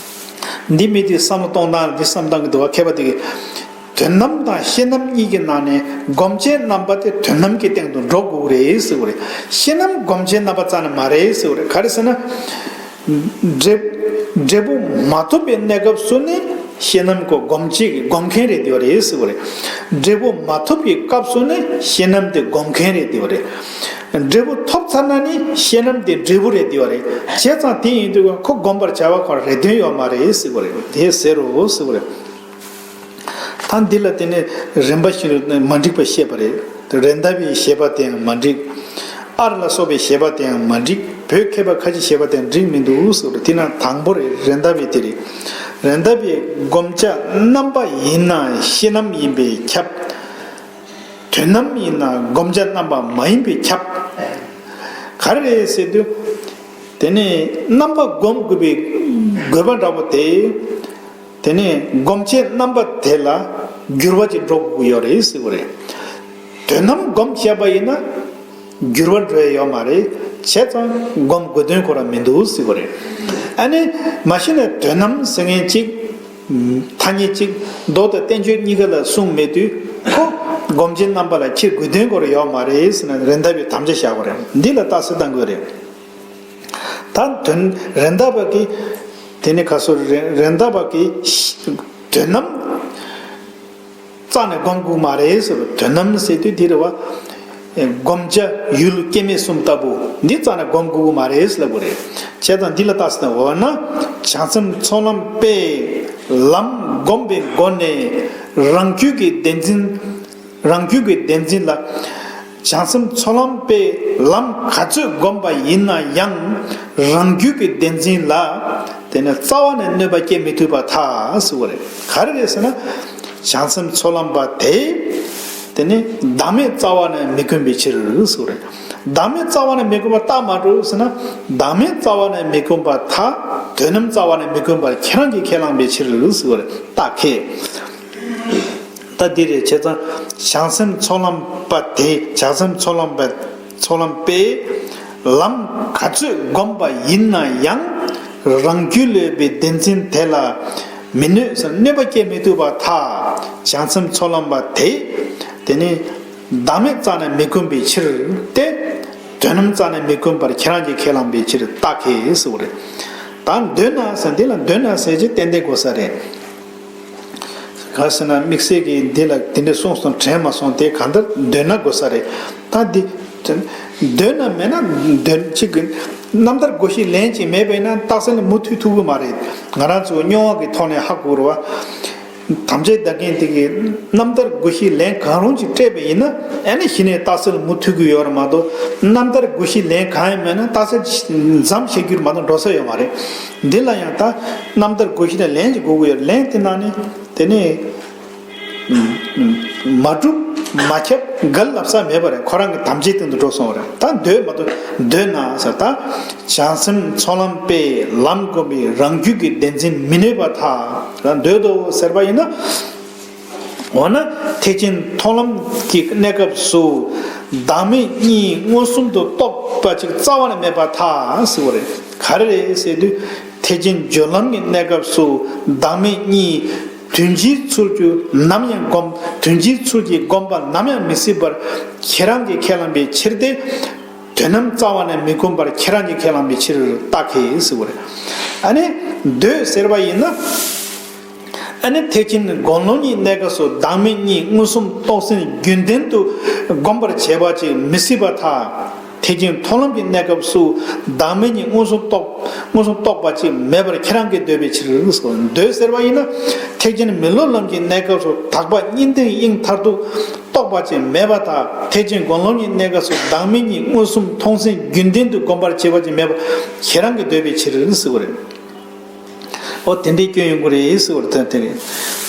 འདི་མི་དེ་བསམ་བློ་གཏོང་སྟངས་འདི་བསམ་སྟངས་ཀྱི་འདུག་བ་མཁས་པ་དེ་གིས། དོན་རྣམ་དང་ཤེས་རྣམ་གཉིས་ཀྱི་ནང་ནས་སྒོམ་བྱེད་རྣམ་པ་དེ་དོན་རྣམ་གྱི་སྟེང་དུ་འགྲོ་དགོས་རེད་ཟེར་བ་རེད། ཤེས་རྣམ་སྒོམ་བྱེད་རྣམ་པ་རྩ་ནས་མ་རེད་ཟེར་བ་རེད། ག་རེ་ཟེར་ན། འབྲས་འབྲས་བུ་མ་ཐོབ་པའི་གནས་སྐབས་སུ་ནི་ཤེས་རྣམ་ཁོ་སྒོམ་བྱེད་ཀྱི་སྒོམ་མཁན་རེད་དེ་བ་རེད་ཟེར་བ་རེད། འབྲས་བུ་མ་ཐོབ་པའི་སྐབས་སུ་ནི་ཤེས་རྣམ་དེ་སྒོམ་མཁན་རེད་དེ་བ་རེད། འབྲས་བུ་ཐོབ་ཚར་ན་ནི་ཤེས་རྣམ་དེ་འབྲས་བུ་རེད་དེ་བ་རེད། བྱས་ཙང་དེ་ཡིན་དུས་ཁོ་སྒོམ་པར་བྱ་བ་ཁོ་རེ་དོན་ཡོད་མ་རེད་ཟེར་བ་རེད། དེ་ཟེར་རོ་ཟེར་བ་རེད། ད་འདི་ལ་དེ་ནས་རིམ་པ་བཞིན་དུ་མ་འགྲིག་པ་བཤད་པ་རེད། རེད་མདའ་བའི་བཞེད་པ་དེའང་མ་འགྲིག་ཨར་ལ་སོགས་པའི་བཞེད་པ་དེའང་མ་འགྲིག་བོད་མཁས་པ་ཁ་ཅིག་བཞེད་པ་དེའང་འགྲིག་མི་འདུག་ཟེར་བ་རེད། དེ་ན་དང་པོ་རེད། རེད་མདའ་བའི་དེ་རེད། རེད་མདའ་བའི་སྒོམ་བྱ་རྣམ་པ་ཡིན་ན་ཤེས་རྣམ་ཡིན་པས་ཁྱབ། དོན་རྣམ་ཡིན་ན་སྒོམ་བྱ་རྣམ་པ་མ་ཡིན་པས་ཁྱབ། ག་རེ་རེད་ཟེར་དུས། དེ་ནས་རྣམ་པ་སྒོམ་དགོས་པའི་དགོས་པ་འདྲ་པོ་དེ། དེ་ནས་སྒོམ་བྱེད་རྣམ་པ་དེ་ལ་འགྱུར་བ་ཅིག་འགྲོ་དགོས་ཀྱི་ཡོད་རེད་ཟེར་བ་རེད། དོན་རྣམ་སྒོམ་བྱས་པ་ཡིན་ན་འགྱུར་བ་འགྲོ་ཡ་ཡོད་མ་རེད། བྱས་ཙང་སྒོམ་དགོས་དོན་ཁོ་རང་མི་འདུག་ཟེར་བ་རེད། ཨ་ནི་མ་གཞི་ནས་དོན་རྣམ་ཟེར་མཁན་གཅིག་ཐ་སྙད་གཅིག་མདོ་དང་བསྟན་བཅོས་གཉིས་ཀ་ལ་གསུངས་མེད་དུས་ཁོ་སྒོམ་བྱེད་རྣམ་པ་ལ་འཁྱེར་དགོས་དོན་ཁོ་རང་ཡོད་མ་རེད་ཟེར་ནས་རེད་མདའ་བའི་དམ་བཅའ་བཞག་པ་རེད། འདི་ལ་རྟགས་གསལ་གཏང་དགོས་རེད། ད་དོན་རེད་མདའ་བ་གི་དེ་ནི་ག་སོ་རེད་མདའ་བ་གི་དོན་རྣམ་རྩ་ནས་སྒོམ་དགོས་མ་རེད་ཟེར་བ། དོན་རྣམ་ཟེར་དུས་འདི་རེད་བ། སྒོམ་བྱ་ཡུལ་སྐྱེ་མེད་གསུམ་ལྟ་བུ་འདི་རྩ་ནས་སྒོམ་དགོས་མ་རེད་ཟེར་ལབ་དགོས་རེད། བྱས་ཙང་འདི་ལ་རྟགས་གསལ་འོ་ན་བྱང་སེམས་ཚོགས་ལམ་པས་ལམ་བསྒོམས་པའི་སྒོ་ནས་རང་རྒྱུད་ཀྱི་བདེན་འཛིན། རང་རྒྱུད་ཀྱི་བདེན་འཛིན་ལ། བྱང་སེམས་ཚོགས་ལམ་པས་ལམ་ག་ཚོད་བསྒོམས་པ་ཡིན་ན་ཡང་རང་རྒྱུད་ཀྱི་བདེན་འཛིན་ལ་དེ་ནི་རྩ་བ་ནས་གནོད་པ་སྐྱེལ་མི་ཐུབ་པར་ཐལ་ཟེར་བ་རེད། ག་རེ་རེད་ཟེར་ན། བྱང་སེམས་ཚོགས་ལམ་པ་དེ་དེ་ནི་བདག་མེད་རྩ་བ་ནས་མི་ཀུན་པའི་ཕྱིར་ཟེར་བ་རེད། བདག་མེད་རྩ་བ་ནས་མི་ཀུན་པ་རྟགས་མ་གྲུབ་ཟེར་ན། བདག་མེད་རྩ་བ་ནས་མི་ཀུན་པར་ཐལ། དོན་རྣམ་རྩ་བ་ནས་མི་ཀུན་པར་ཁྱེད་རང་གིས་ཁས་བླངས་པའི་ཕྱིར་ཟེར་བ་རེད། རྟགས་ཁས། ད་འདི་རེད། བྱས་ཙང་བྱང་སེམས་ཚོགས་ལམ་པ་དེ་བྱང་སེམས་ཚོགས་ལམ་པ་ཚོགས་ལམ་པས་ལམ་ག་ཚོད་བསྒོམས་པ་ཡིན་ན་ཡང་རང་རྒྱུད་ལས་པའི་བདེན་འཛིན་དེ་ལ་མི་གནོད་ཟེར་གནོད་པ་སྐྱེལ་མི་ཐུབ་པར་ཐལ། བྱང་སེམས་ཚོགས་ལམ་པ་དེ་དེ་ནི་བདག་མེད་རྩ་ནས་མི་ཀུན་པའི་ཕྱིར་ཏེ། དོན་རྣམ་རྩ་ནས་མི་ཀུན་པར་ཁྱེད་རང་གིས་ཁས་བླངས་པའི་ཕྱིར་རྟགས་ཁས་ཟེར་བ་རེད། ད་འདོད་ན་ཟེར་འདི་ལ་འདོད་ན་ཟེར་གྱི་ཏན་ཏན་དགོས་ས་རེད། ག་ཟེར་ན་དམིགས་བསལ་གྱིས་འདི་ལ་དེ་འདྲ་གསུངས་སོང་དྲན་མ་སོང་དེ་གང་ལྟར་འདོད་ན་དགོས་ས་རེད། ད་འདི་འདོད་ན་མེད་ན་འདོད་གཅིག་གི་རྣམ་ཐར་བགོ་གཞི་ལན་གཅིག་མེད་པས་ན་རྟགས་གསལ་ལ་མུ་མཐུད་ཐུབ་ཀྱི་མ་རེད། ང་རང་ཚོ་མྱོང་བ་གི་ཐོག་ནས་ཧ་གོ་རུ་བ། དམ་བཅའ་བདག་རྐྱེན་དེ་གའི་རྣམ་ཐར་བགོ་གཞི་ལན་གང་རུང་ཅིག་སྤྲད་པ་ཡིན་ན་ཨ་ནི་གཞི་ནས་རྟགས་གསལ་མུ་མཐུད་ཀྱི་ཡོད་རེད་མ་གཏོགས་རྣམ་ཐར་བགོ་གཞི་ལན་གང་ཡང་མེད་ན་རྟགས་གསལ་མཚམས་བཞག་རྒྱུར་མ་གཏོགས་འགྲོ་ས་ཡོད་མ་རེད། འདི་ལ་ཡང་ད་རྣམ་ཐར་བགོ་གཞི་དང་ལན་ཅིག་དགོས་ཀྱི་ཡོད་རེད། ལན་དེ་ནང་ནས་དེ་ནས་མ་གྲུབ་མ་ཁྱབ་འགལ་ལབ་ས་མེད་པ་རེད། ཁོ་རང་གི་དམ་བཅའི་སྟེང་དུ་འགྲོ་སོང་བ་རེད། ད་འདོད་མ་གཏོགས་འདོད་ན་ཟེར་ད་བྱང་སེམས་ཚོགས་ལམ་པས་ལམ་བསྒོམས་པའི་རང་རྒྱུད་ཀྱི་བདེན་འཛིན་མི་གནོད་པར་ཐལ། འདོད་དོ་ཟེར་བ་ཡིན་ན། འོ་ན་ཐེག་ཆེན་མཐོང་ལམ་གྱི་གནས་སྐབས་སུ་བདག་མེད་གཉིས་མངོན་སུམ་དུ་རྟོགས་པ་ཅིག་རྩ་བ་ནས་མེད་པར་ཐལ་ཟེར་བ་རེད། ག་རེ་རེད་ཟེར་དུས་ཐེག་ཆེན་སྦྱོར་ལམ་གྱི་གནས་སྐབས་སུ་བདག་མེད་གཉིས་དོན་སྤྱིའི་ཚུལ་གྱིས་ནམ་ཡང་བསྒོམ། དོན་སྤྱིའི་ཚུལ་གྱིས་བསྒོམ་པ་ནམ་ཡང་མི་སྲིད་པར་ཁྱེད་རང་གིས་ཁས་བླངས་པའི་ཕྱིར་ཏེ། དོན་རྣམ་རྩ་བ་ནས་མི་ཀུན་པར་ཁྱེད་རང་གིས་ཁས་བླངས་པའི་ཕྱིར་རྟགས་ཁས་ཟེར་བ་རེད། ཨ་ནི་འདོད་ཟེར་བ་ཡིན་ན། ཨ་ནི་ཐེག་ཆེན་སྒོམ་ལམ་གྱི་གནས་སྐབས་སུ་བདག་མེད་གཉིས་མངོན་སུམ་རྟོགས་ཟིན་རྒྱུན་ལྡན་དུ་བསྒོམ་པར་བྱེད་པ་ཅིག་མི་སྲིད་པར་ཐལ། ཐེག་ཆེན་མཐོང་ལམ་གྱི་གནས་སྐབས་སུ་བདག་མེད་གཉིས་མངོན་སུམ་རྟོགས་མངོན་སུམ་རྟོགས་པ་ཅིག་མེད་པར་ཁྱེད་རང་གིས་འདོད་པའི་ཕྱིར་ཟེར། འདོད་ཟེར་བ་ཡིན་ན་ཐེག་ཆེན་མི་སློབ་ལམ་གྱི་གནས་སྐབས་སུ་དག་པ་གཉིས་ལྡན་དབྱིངས་མཐར་ཐུག་རྟོགས་པ་ཅིག་མེད་པར་ཐལ། ཐེག་ཆེན་སྒོམ་ལམ་གྱི་གནས་སྐབས་སུ་བདག་མེད་གཉིས་མངོན་སུམ་མཐོང་ཟིན་རྒྱུན་ལྡན་དུ་བསྒོམ་པར་བྱེད་པ་ཅིག་མེད་པར་ཁྱེད་རང་གིས་འདོད་པའི་ཕྱིར་ཟེར་བ་རེད། ཨོ་དེ་འདྲའི་སྐྱོན་ཡོང་གི་རེད་ཟེར་བ་རེད། དོན་དེ་རེད།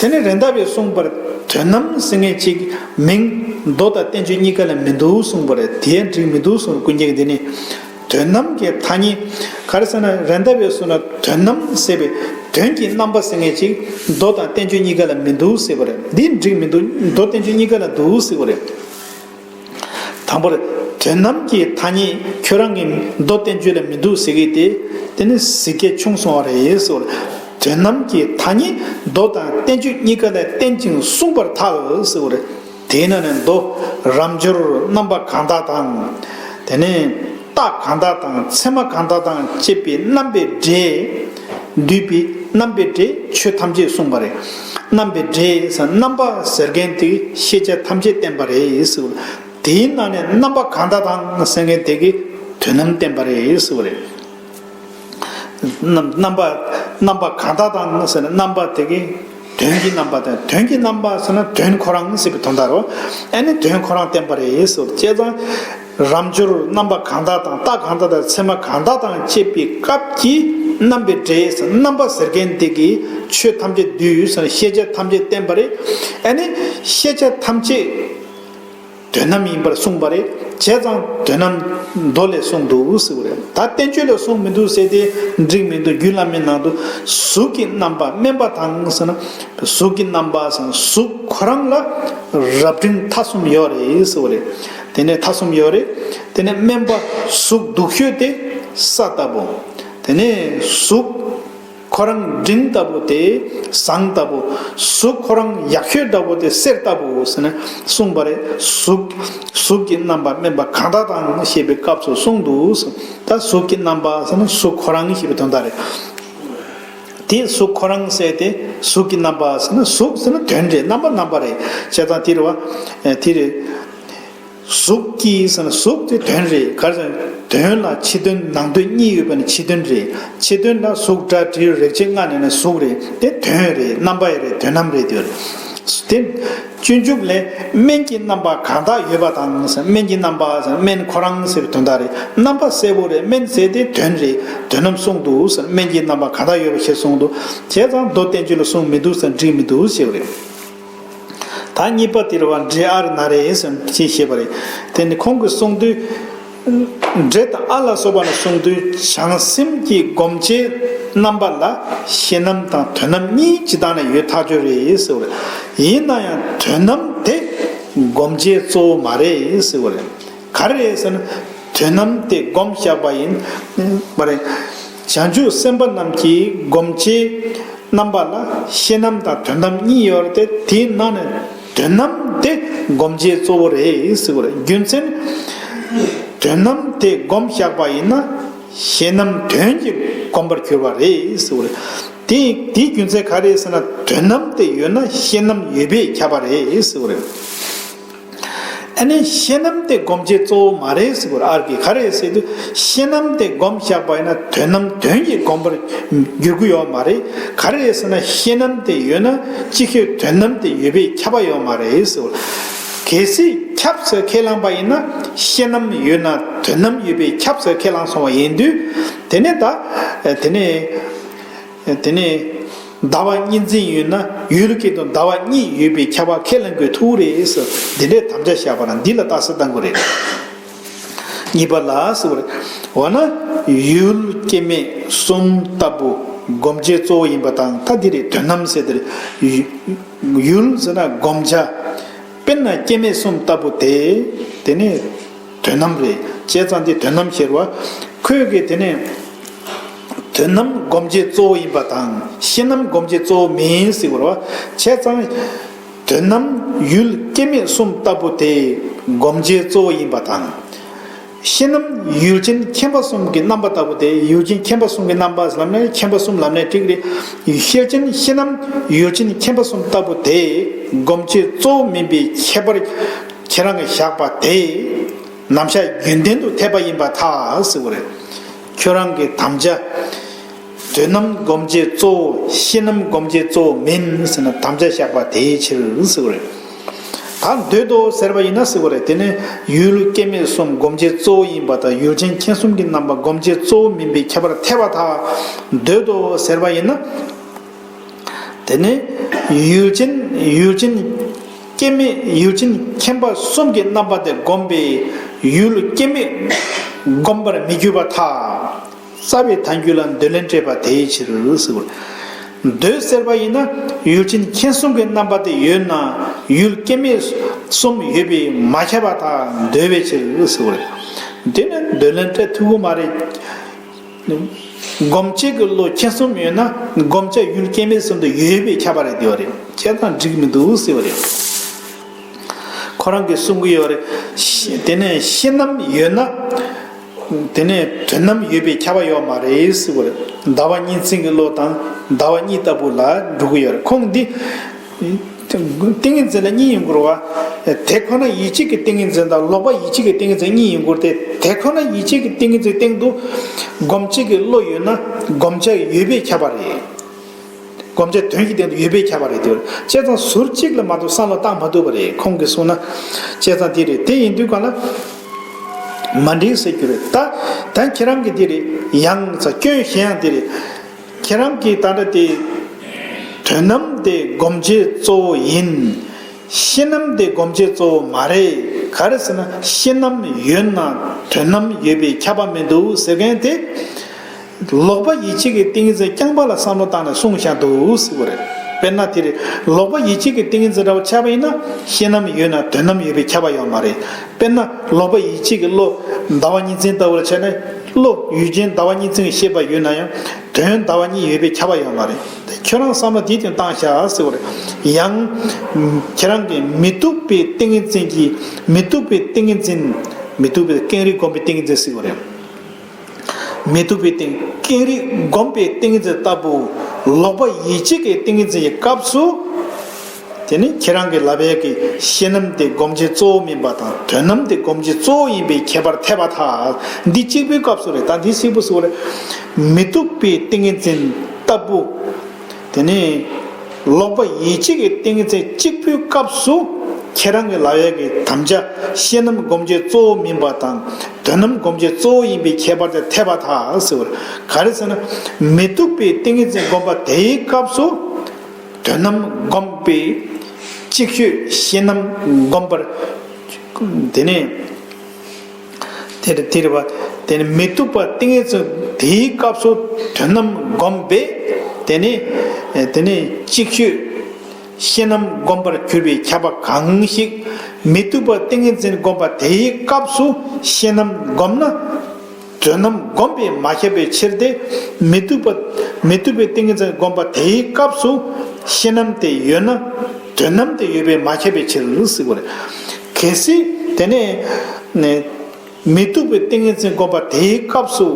དེ་ནས་རེད་མདའ་བས་གསུངས་པར་དོན་རྣམ་ཟེར་མཁན་གཅིག་མིང་མདོ་དང་བསྟན་བཅོས་གཉིས་ཀ་ལ་མི་འདུག་གསུངས་པ་རེད། དེ་ཡང་འགྲིག་མི་འདུག་གསུངས། ཀུན་མཁྱེན་འདི་ནི་དོན་རྣམ་གྱི་ཐ་སྙད། ག་རེ་ཟེར་ན་རེད་མདའ་བས་གསུངས་ན་དོན་རྣམ་ཟེར་བའི་དོན་གྱི་རྣམ་པ་ཟེར་མཁན་གཅིག་མདོ་དང་བསྟན་བཅོས་གཉིས་ཀ་ལ་མི་འདུག་ཟེར་བ་རེད། འདི་འགྲིག་མི་འདུག་མདོ་བསྟན་བཅོས་གཉིས་ཀ་ལ་འདུག་ཟེར་བ་རེད། དང་པོར་དོན་རྣམ་གྱི་ཐ་སྙད་ཁྱོད་རང་གི་མདོ་བསྟན་བཅོས་ལ་མི་འདུག་ཟེར་གི་དེ་དེ་ནི་ཟིག་གེ་ཆུང་སོང་བ་རེད་ཟེར། དོན་རྣམ་གྱི་ཐ་སྙད་མདོ་དང་བསྟན་བཅོས་གཉིས་ཀ་ལས་བརྟེན་ཅིང་གསུངས་པར་ཐལ་ཟེར། དེས་ན་ནི་མདོ་རབ་འབྱོར་རྣམ་པ་གང་དག་དང་། དེ་ནས་རྟགས་གང་དག་དང་ཚད་མ་གང་དག་དང་བཅས་པའི་རྣམ་པའི་སྒྲས། འདུས་པའི་རྣམ་པའི་སྒྲས་ཆོས་ཐམས་ཅད་གསུངས་པ་རེད། རྣམ་པའི་སྒྲས་ཟེར་རྣམ་པ་ཟེར་མཁན་དེ་ཤེས་བྱ་ཐམས་ཅད་བསྟན་པ་རེད་ཟེར། དེའི་ནང་ནས་རྣམ་པ་གང་དག་དང་ཟེར་མཁན་དེ་གིས་དོན་རྣམ་བསྟན་པ་རེད་ཟེར་བ་རེད། རྣམ་རྣམ་པ་རྣམ་པ་གང་དག་དང་ཟེར་ན་རྣམ་པ་དེ་གིས་དོན་གྱི་རྣམ་པ་དང་དོན་གྱི་རྣམ་པ་ཟེར་ན་དོན་ཁོ་རང་ཟེར་བའི་དོན་དག་རེད། ཨ་ནི་དོན་ཁོ་རང་བསྟན་པ་རེད་ཟེར། བྱས་ཙང་། རབ་འབྱོར་རྣམ་པ་གང་དག་དང་རྟགས་གང་དག་དང་ཚད་མ་གང་དག་དང་བཅས་པའི་སྐབས་ཀྱི་རྣམ་པའི་སྒྲས་རྣམ་པ་ཟེར་མཁན་དེ་གིས་ཆོས་ཐམས་ཅད་འདུས་ཟེར་ཤེས་བྱ་ཐམས་ཅད་བསྟན་པ་རེད། ཨ་ནི་ཤེས་བྱ་ཐམས་ཅད་དོན་རྣམ་ཡིན་པར་གསུངས་པ་རེད། བྱས་ཙང་དོན་རྣམས་མདོ་ལས་གསུངས་འདུག་ཟེར་བ་རེད། ད་བསྟན་བཅོས་ལ་གསུངས་མི་འདུག་ཟེར་ཏེ་འགྲིག་མི་འདུག་རྒྱུད་བླ་མའི་ནང་དུ་གཟུགས་ཀྱི་རྣམ་པ་དམན་པ་དང་ཟེར་ན། གཟུགས་ཀྱི་རྣམ་པ་ཟེར་ན་གཟུགས་ཁོ་རང་ལ་རབ་འབྲིང་ཐ་གསུམ་ཡོད་རེད་ཟེར་བ་རེད། དེ་ནས་ཐ་གསུམ་ཡོད་རེད། དེ་ནས་དམན་པ་གཟུགས་སྡུག་ཤོས་དེ་ས་ལྟ་བུ། དེ་ནས་གཟུགས་ཁོ་རང་འབྲིང་ལྟ་བུ་དེ་ཟངས་ལྟ་བུ། གཟུགས་ཁོ་རང་ཡག་ཤོས་འདྲ་བོ་དེ་གསེར་ལྟ་བུ་ཟེར་ནས་གསུངས་པ་རེད། གཟུགས་གཟུགས་ཀྱི་རྣམ་པ་དམན་པ་གང་དག་དང་ཞེས་པའི་སྐབས་སུ་གསུངས་འདུག་ད་གཟུགས་ཀྱི་རྣམ་པ་ཟེར་ན་གཟུགས་ཁོ་རང་ཞེས་པའི་དོན་དག་རེད། དེ་གཟུགས་ཁོ་རང་ཟེར་ཏེ་གཟུགས་ཀྱི་རྣམ་པ་ཟེར་ན་གཟུགས་ཟེར་ན་དོན་རེད། རྣམ་པ་རྣམ་པ་རེད། བྱས་ཙང་དེ་རེད་བ། དེ་རེད། གཟུགས་ཀྱི་ཟེར་ན་གཟུགས་དེ་དོན་རེད། ག་རེ་ཟེར་ན་དོན་ལ་ཕྱི་དོན་ནང་དོན་གཉིས་ཡོད་པ་ནི་ཕྱི་དོན་རེད། ཕྱི་དོན་ལ་གཟུགས་སྒྲ་དྲི་རེག་བྱའི་རྣམ་པ་ནི་གཟུགས་རེད། དེ་དོན་རེད། རྣམ་པ་ཡང་རེད། དོན་རྣམ་རེད། དེ་རེད། དེ་སྤྱོད་འཇུག་ལས་སྨན་གྱི་རྣམ་པ་གང་དག་ཡོད་པ་དང་ཟེར། སྨན་གྱི་རྣམ་པ་ཟེར་ན་སྨན་ཁོ་རང་ཟེར་བའི་དོན་དག་རེད། རྣམ་པ་གསལ་པོ་རེད། སྨན་ཟེར་དེ་དོན་རེད། དོན་རྣམ་གསུངས་འདུག་ཟེར། སྨན་གྱི་རྣམ་པ་གང་དག་ཡོད་པ་ཞེས་གསུངས་འདུག་བྱས་ཙང་མདོ་བསྟན་བཅོས་ལ་གསུངས་མི་འདུག་ཟེར། འགྲིག་མི་འདུག་ཞེས་པ་རེད། ད་གཉིས་པ་དེ་རེད་བ། འགྲེལ་ཨ་རི་ན་རེ་ཟེར་ཅེས་བཤད་པ་རེད། དེ་ནི་ཁོང་གིས་གསུངས་དུས། འགྲེལ་དང་ཨ་ལ་སོགས་པ་ནས་གསུངས་དུས་བྱང་སེམས་ཀྱི་སྒོམ་བྱའི་རྣམ་པ་ལ་ཤེས་རྣམ་དང་དོན་རྣམ་གཉིས་སྤྱི་བཏང་ནས་ཡོད་ཐག་ཆོད་རེད་ཟེར་བ་རེད། ཡིན་ན་ཡང་དོན་རྣམ་དེ་སྒོམ་བྱའི་གཙོ་བོ་མ་རེད་ཟེར་བ་རེད། ག་རེ་རེད་ཟེར་ན། དོན་རྣམ་དེ་སྒོམ་བཞག་པ་ཡིན་པ་རེད། བྱང་ཆུབ་སེམས་དཔའ་རྣམས་ཀྱི་སྒོམ་བྱའི་རྣམ་པ་ལ་ཤེས་རྣམ་དང་དོན་རྣམ་གཉིས་ཡོད་རེད་དེ། དེའི་ནང་ནས་དོན་རྣམ་དེ་སྒོམ་བྱའི་གཙོ་བོ་རེད་ཟེར་བ་རེད། རྒྱུ་མཚན། དོན་རྣམ་དེ་སྒོམ་བཞག་པ་ཡིན་ན་ཤེས་རྣམ་དོན་གྱིས་བསྒོམ་པར་འགྱུར་བ་རེད་ཟེར་བ་རེད། དེ་དེའི་རྒྱུ་མཚན་ག་རེ་རེད་ཟེར་ན། དོན་རྣམ་དེ་ཡོད་ན་ཤེས་རྣམ་ཡོད་པས་ཁྱབ་པ་རེད་ཟེར་བ་རེད། ཨ་ནི་ཤེས་རྣམ་དེ་སྒོམ་བྱའི་གཙོ་བོ་མ་རེད་ཟེར་བར་ཨར་གྱིས་ག་རེ་ཟེར་དུས། ཤེས་རྣམ་དེ་སྒོམ་བཞག་པ་ཡིན་ན་དོན་རྣམ་དོན་གྱིས་བསྒོམ་པར་འགྱུར་གྱི་ཡོད་མ་རེད། ག་རེ་རེད་ཟེར་ན། ཤེས་རྣམ་དེ་ཡོད་ན་ཅིག་ཤོས་དོན་རྣམ་དེ་ཡོད་པས་ཁྱབ་པ་ཡོད་མ་རེད་ཟེར་བར། གལ་སྲིད་ཁྱབ་ཟེར་ཁས་བླངས་པ་ཡིན་ན། ཤེས་རྣམ་ཡོད་ན་དོན་རྣམ་ཡོད་པས་ཁྱབ་ཟེར་ཁས་བླངས་སོང་བ་ཡིན་དུས། དེ་ནས་ད་དེ་ནས། དེ་ནས་ཟླ་བ་གཉིས་འཛིན་ཡོད་ན་ཡུལ་སྐད་དུ་ཟླ་བ་གཉིས་ཡོད་པས་ཁྱབ་པ་ཁས་ལེན་དགོས་ཐུག་རེད་ཟེར། འདི་འདྲའི་དམ་བཅའ་བཞག་པ་ན་འདི་ལ་རྟགས་གསལ་གཏང་དགོས་རེད། གཉིས་པ་ལ་ཟེར་བ་རེད། འོ་ན་ཡུལ་སྐྱེ་མེད་གསུམ་ལྟ་བུ་སྒོམ་བྱའི་གཙོ་བོ་ཡིན་པ་དང་། ད་འདི་རེད། དོན་རྣམ་ཟེར་དེ་རེད། ཡུལ་ཟེར་ན་སྒོམ་བྱ། དཔེར་ན་སྐྱེ་མེད་གསུམ་ལྟ་བུ་དེ། དེ་ནི་དོན་རྣམ་རེད། བྱས་ཙང་དེ་དོན་རྣམ་ཤེས་པ། ཁོས་གི་དེ་ནི་དོན་རྣམ་སྒོམ་བྱེད་གཙོ་བོ་ཡིན་པ་དང་། ཤེས་རྣམ་སྒོམ་བྱེད་གཙོ་བོ་མིན་ཟེར་བ་རེད་བ། བྱས་ཙང་དོན་རྣམ་ཡུལ་སྐྱེ་མེད་གསུམ་ལྟ་བུ་དེ་སྒོམ་བྱེད་གཙོ་བོ་ཡིན་པ་དང་། ཤེས་རྣམ་ཡུལ་ཅན་མཁྱེན་པ་གསུམ་གྱི་རྣམ་པ་ལྟ་བུ་དེ། ཡུལ་ཅན་མཁྱེན་པ་གསུམ་གྱི་རྣམ་པ་ལབ་ནས་མཁྱེན་པ་གསུམ་ལབ་ནས་འགྲིག་རེད། ཤེས་ཅན་ཤེས་རྣམ་ཡུལ་ཅན་མཁྱེན་པ་གསུམ་ལྟ་བུ་དེ་སྒོམ་བྱེད་གཙོ་བོ་མིན་པའི་ཁྱད་པར་ཁྱེད་རང་གིས་བཞག་པ་དེ་རྣམ་གཞག་རྒྱུན་ལྡན་དུ་འཐད་པ་ཡིན་པར་ཐལ་ཟེར་བ་རེད། ཁྱོད་རང་གི་དམ་བཅའ། དོན་རྣམ་སྒོམ་བྱེད་གཙོ་བོ། ཤེས་རྣམ་སྒོམ་བྱེད་གཙོ་བོ་མིན་ཟེར་ན་དམ་བཅའ་བཞག་པ་དེའི་ཕྱིར་ཟེར་བ་རེད། ད་འདོད་དོ་ཟེར་བ་ཡིན་ན་ཟེར་བ་རེད། དེ་ནས་ཡུལ་སྐྱེ་མེད་གསུམ་སྒོམ་བྱེད་གཙོ་བོ་ཡིན་པ་དང་། ཡུལ་ཅན་མཁྱེན་གསུམ་གྱི་རྣམ་པ་སྒོམ་བྱེད་གཙོ་བོ་མིན་པའི་ཁྱད་པར་འཐད་པར་ཐལ། འདོད་དོ་ཟེར་བ་ཡིན་ན། དེ་ནས་ཡུལ་ཅན་ཡུལ་ཅན་སྐྱེ་མེད་ཡུལ་ཅན་མཁྱེན་པ་གསུམ་གྱི་རྣམ་པ་དེ་བསྒོམས་པས་ཡུལ་སྐྱེ་མེད་བསྒོམ་པར་མི་འགྱུར་བར་ཐལ། རྩ་བའི་ཐལ་འགྱུར་ལ་འདོད་ལན་སྤྲད་པ་དེའི་ཕྱིར་ཟེར་བ། འདོད་ཟེར་བ་ཡིན་ན་ཡུལ་ཅན་མཁྱེན་གསུམ་གྱི་རྣམ་པ་དེ་ཡོད་ན་ཡུལ་སྐྱེ་མེད་གསུམ་ཡོད་པས་མ་ཁྱབ་པར་ཐལ། འདོད་པའི་ཕྱིར་ཟེར་བ་རེད། དེ་ནི་འདོད་ལན་སྤྲད་ཐུབ་ཀྱི་མ་རེད། སྒོམ་བྱེད་ཀྱི་བློ་མཁྱེན་གསུམ་ཡོད་ན་སྒོམ་བྱ་ཡུལ་སྐྱེ་མེད་གསུམ་དུ་ཡོད་པས་ཁྱབ་པ་རེད། དེ་བ་རེད། བྱས་ཙང་འགྲིག་མི་འདུག་ཟེར་བ་རེད། ཁོ་རང་གིས་གསུང་གི་ཡོད་རེད། ཤེ་དེ་ནས་ཤེས་རྣམ་ཡོད་ན། དེ་ནས་དོན་རྣམ་ཡོད་པས་ཁྱབ་པ་ཡོད་མ་རེད་ཟེར་བ་རེད། ཟླ་བ་གཉིས་འཛིན་གྱི་བློ་དང་ཟླ་བ་གཉིས་ལྟ་བུ་ལ་འགྲོ་གི་ཡོད་རེད། ཁོང་འདི་ཏིང་ངེ་འཛིན་ལ་གཉིས་ཡོང་གི་རེད་བ། དེ་ཁོ་ན་ཡིད་ཆེས་ཀྱི་ཏིང་ངེ་འཛིན་དང་ལོག་པ་ཡིད་ཆེས་ཀྱི་ཏིང་ངེ་འཛིན་གཉིས་ཡོང་གི་རེད་དེ། དེ་ཁོ་ན་ཡིད་ཆེས་ཀྱི་ཏིང་ངེ་འཛིན་སྟེང་དུ་སྒོམ་བྱེད་ཀྱི་བློ་ཡོད་ན་སྒོམ་བྱ་ཡོད་པས་ཁྱབ་པ་རེད། སྒོམ་བྱ་དོན་གྱི་སྟེང་དུ་ཡོད་པས་ཁྱབ་པ་རེད་དེ། བྱས་ཙང་ཟུར་གཅིག་ལ་མ་གཏོགས་བསམ་བློ་བཏང་མ་ཐུབ་པ་རེད། ཁོང་གིས་གསུངས་ན། བྱས་ཙང་དེ་རེད། དེ་ཡིན་དུས་གང་ལ་མ་འགྲིག་ཟེར་རྒྱུ་རེད། ད་ད་ཁྱེད་རང་གིས་དེ་རེད། ཡང་ཚ་སྐྱོན་གཞན་ཡང་དེ་རེད། ཁྱེད་རང་གིས་ད་ལྟ་དེ་དོན་རྣམ་དེ་སྒོམ་བྱེད་གཙོ་བོ་ཡིན། ཤེས་རྣམ་དེ་སྒོམ་བྱེད་གཙོ་བོ་མ་རེད། ག་རེ་ཟེར་ན། ཤེས་རྣམ་ཡོད་ན་དོན་རྣམ་ཡོད་པས་ཁྱབ་པ་མི་འདུག་ཟེར་མཁན་དེ། ལོག་པ་ཡིད་བྱེད་ཀྱི་ཏིང་ངེ་འཛིན་རྐྱང་པ་ལ་བསམ་བློ་བཏང་ནས་གསུངས་བཞག་འདུག་ཟེར་བ་རེད། དཔེར་ན་དེ་རེད། ལོག་པ་ཡིད་བྱེད་ཀྱི་ཏིང་ངེ་འཛིན་འདྲ་བོ་ཆགས་པ་ཡིན་ན། ཤེས་རྣམ་ཡོད་ན་དོན་རྣམ་ཡོད་པས་ཁྱབ་པ་ཡོད་མ་རེད། དཔེར་ན་ལོག་པ་ཡིད་བྱེད་ཀྱི་བློ་ཟླ་བ་གཉིས་འཛིན་ལྟ་བུར་བྱས་ན། བློ་ཡུལ་ཅན་ཟླ་བ་གཉིས་འཛིན་གྱི་ཤེས་པ་ཡོད་ན་ཡང་དོན་ཟླ་བ་གཉིས་ཡོད་པས་ཁྱབ་པ་ཡོད་མ་རེད། དེ་ཁྱོད་རང་བསམ་བློ་དེའི་སྟེང་བཏང་བཞག་ཟེར་བ་རེད། ཡང་ཁྱེད་རང་གིས་མི་སྡུག་པའི་ཏིང་ངེ་འཛིན་གྱིས། མི་སྡུག་པའི་ཏིང་ངེ་འཛིན། མི་སྡུག་པའི་ཀེང་རུས་བསྒོམས་པའི་ཏིང་ངེ་འཛིན་ཟེར་བ་རེད། མི་སྡུག་པའི་ཏིང་། ཀེང་རུས་བསྒོམས་པའི་ཏིང་ངེ་འཛིན་ལྟ་བུ། ལོག་པ་ཡིད་བྱེད་ཀྱི་ཏིང་ངེ་འཛིན་གྱི་སྐབས་སུ། དེ་ནི་ཁྱེད་རང་གིས་ལབ་ཡས་ཀྱི་ཤེས་རྣམ་དེ་བསྒོམ་བྱེད་གཙོ་བོ་མིན་པ་དང་དོན་རྣམ་དེ་བསྒོམ་བྱེད་གཙོ་བོ་ཡིན་པའི་ཁྱད་པར་ཐེབས་པར་ཐལ། འདི་གཅིག་པུའི་སྐབས་སུ་རེད། ད་འདི་གཅིག་པུ་སུ་རེད། མི་སྡུག་པའི་ཏིང་ངེ་འཛིན་ལྟ་བུ། དེ་ནི་ལོག་པ་ཡིད་བྱེད་ཀྱི་ཏིང་ངེ་འཛིན་གཅིག་པུའི་སྐབས་སུ། ཁྱེད་རང་གིས་ལབ་ཡས་ཀྱི་དམ་བཅའ་ཤེས་རྣམ་བསྒོམ་བྱེད་གཙོ་བོ་མིན་པ་དང་དོན་རྣམ་བསྒོམ་བྱེད་གཙོ་བོ་ཡིན་པའི་ཁྱད་པར་དེ་ཐེབས་པར་ཐལ་ཟེར་བ་རེད། ག་རེ་ཟེར་ན། མི་སྡུག་པའི་ཏིང་ངེ་འཛིན་བསྒོམ་པ་དེའི་སྐབས་སུ། དོན་རྣམ་བསྒོམས་པས་ཅིག་ཤོས་ཤེས་རྣམ་བསྒོམ་པར། དེ་ནས་དེར་དེར་བ། དེ་ནས་མི་སྡུག་པ་ཏིང་ངེ་འཛིན་དེའི་སྐབས་སུ་དོན་རྣམ་བསྒོམས་པས། དེ་ནས་དེ་ནས་ཅིག་ཤོས་ཤེས་རྣམ་བསྒོམ་པར་གྱུར་པའི་ཁྱབ་པ་གང་ཞིག་མི་སྡུག་པ་ཏིང་ངེ་འཛིན་བསྒོམ་པ་དེའི་སྐབས་སུ་ཤེས་རྣམ་བསྒོམས་ན། དོན་རྣམ་བསྒོམས་པས་མ་ཁྱབ་པའི་ཕྱིར་ཏེ། མི་སྡུག་པ། མི་སྡུག་པའི་ཏིང་ངེ་འཛིན་བསྒོམ་པ་དེའི་སྐབས་སུ་ཤེས་རྣམ་དེ་ཡོད་ན་དོན་རྣམ་དེ་ཡོད་པས་མ་ཁྱབ་པའི་ཕྱིར་ཟེར་བ་རེད། གལ་སྲིད་དེ་ནས་ནས་མི་སྡུག་པའི་ཏིང་ངེ་འཛིན་བསྒོམ་པ་དེའི་སྐབས་སུ་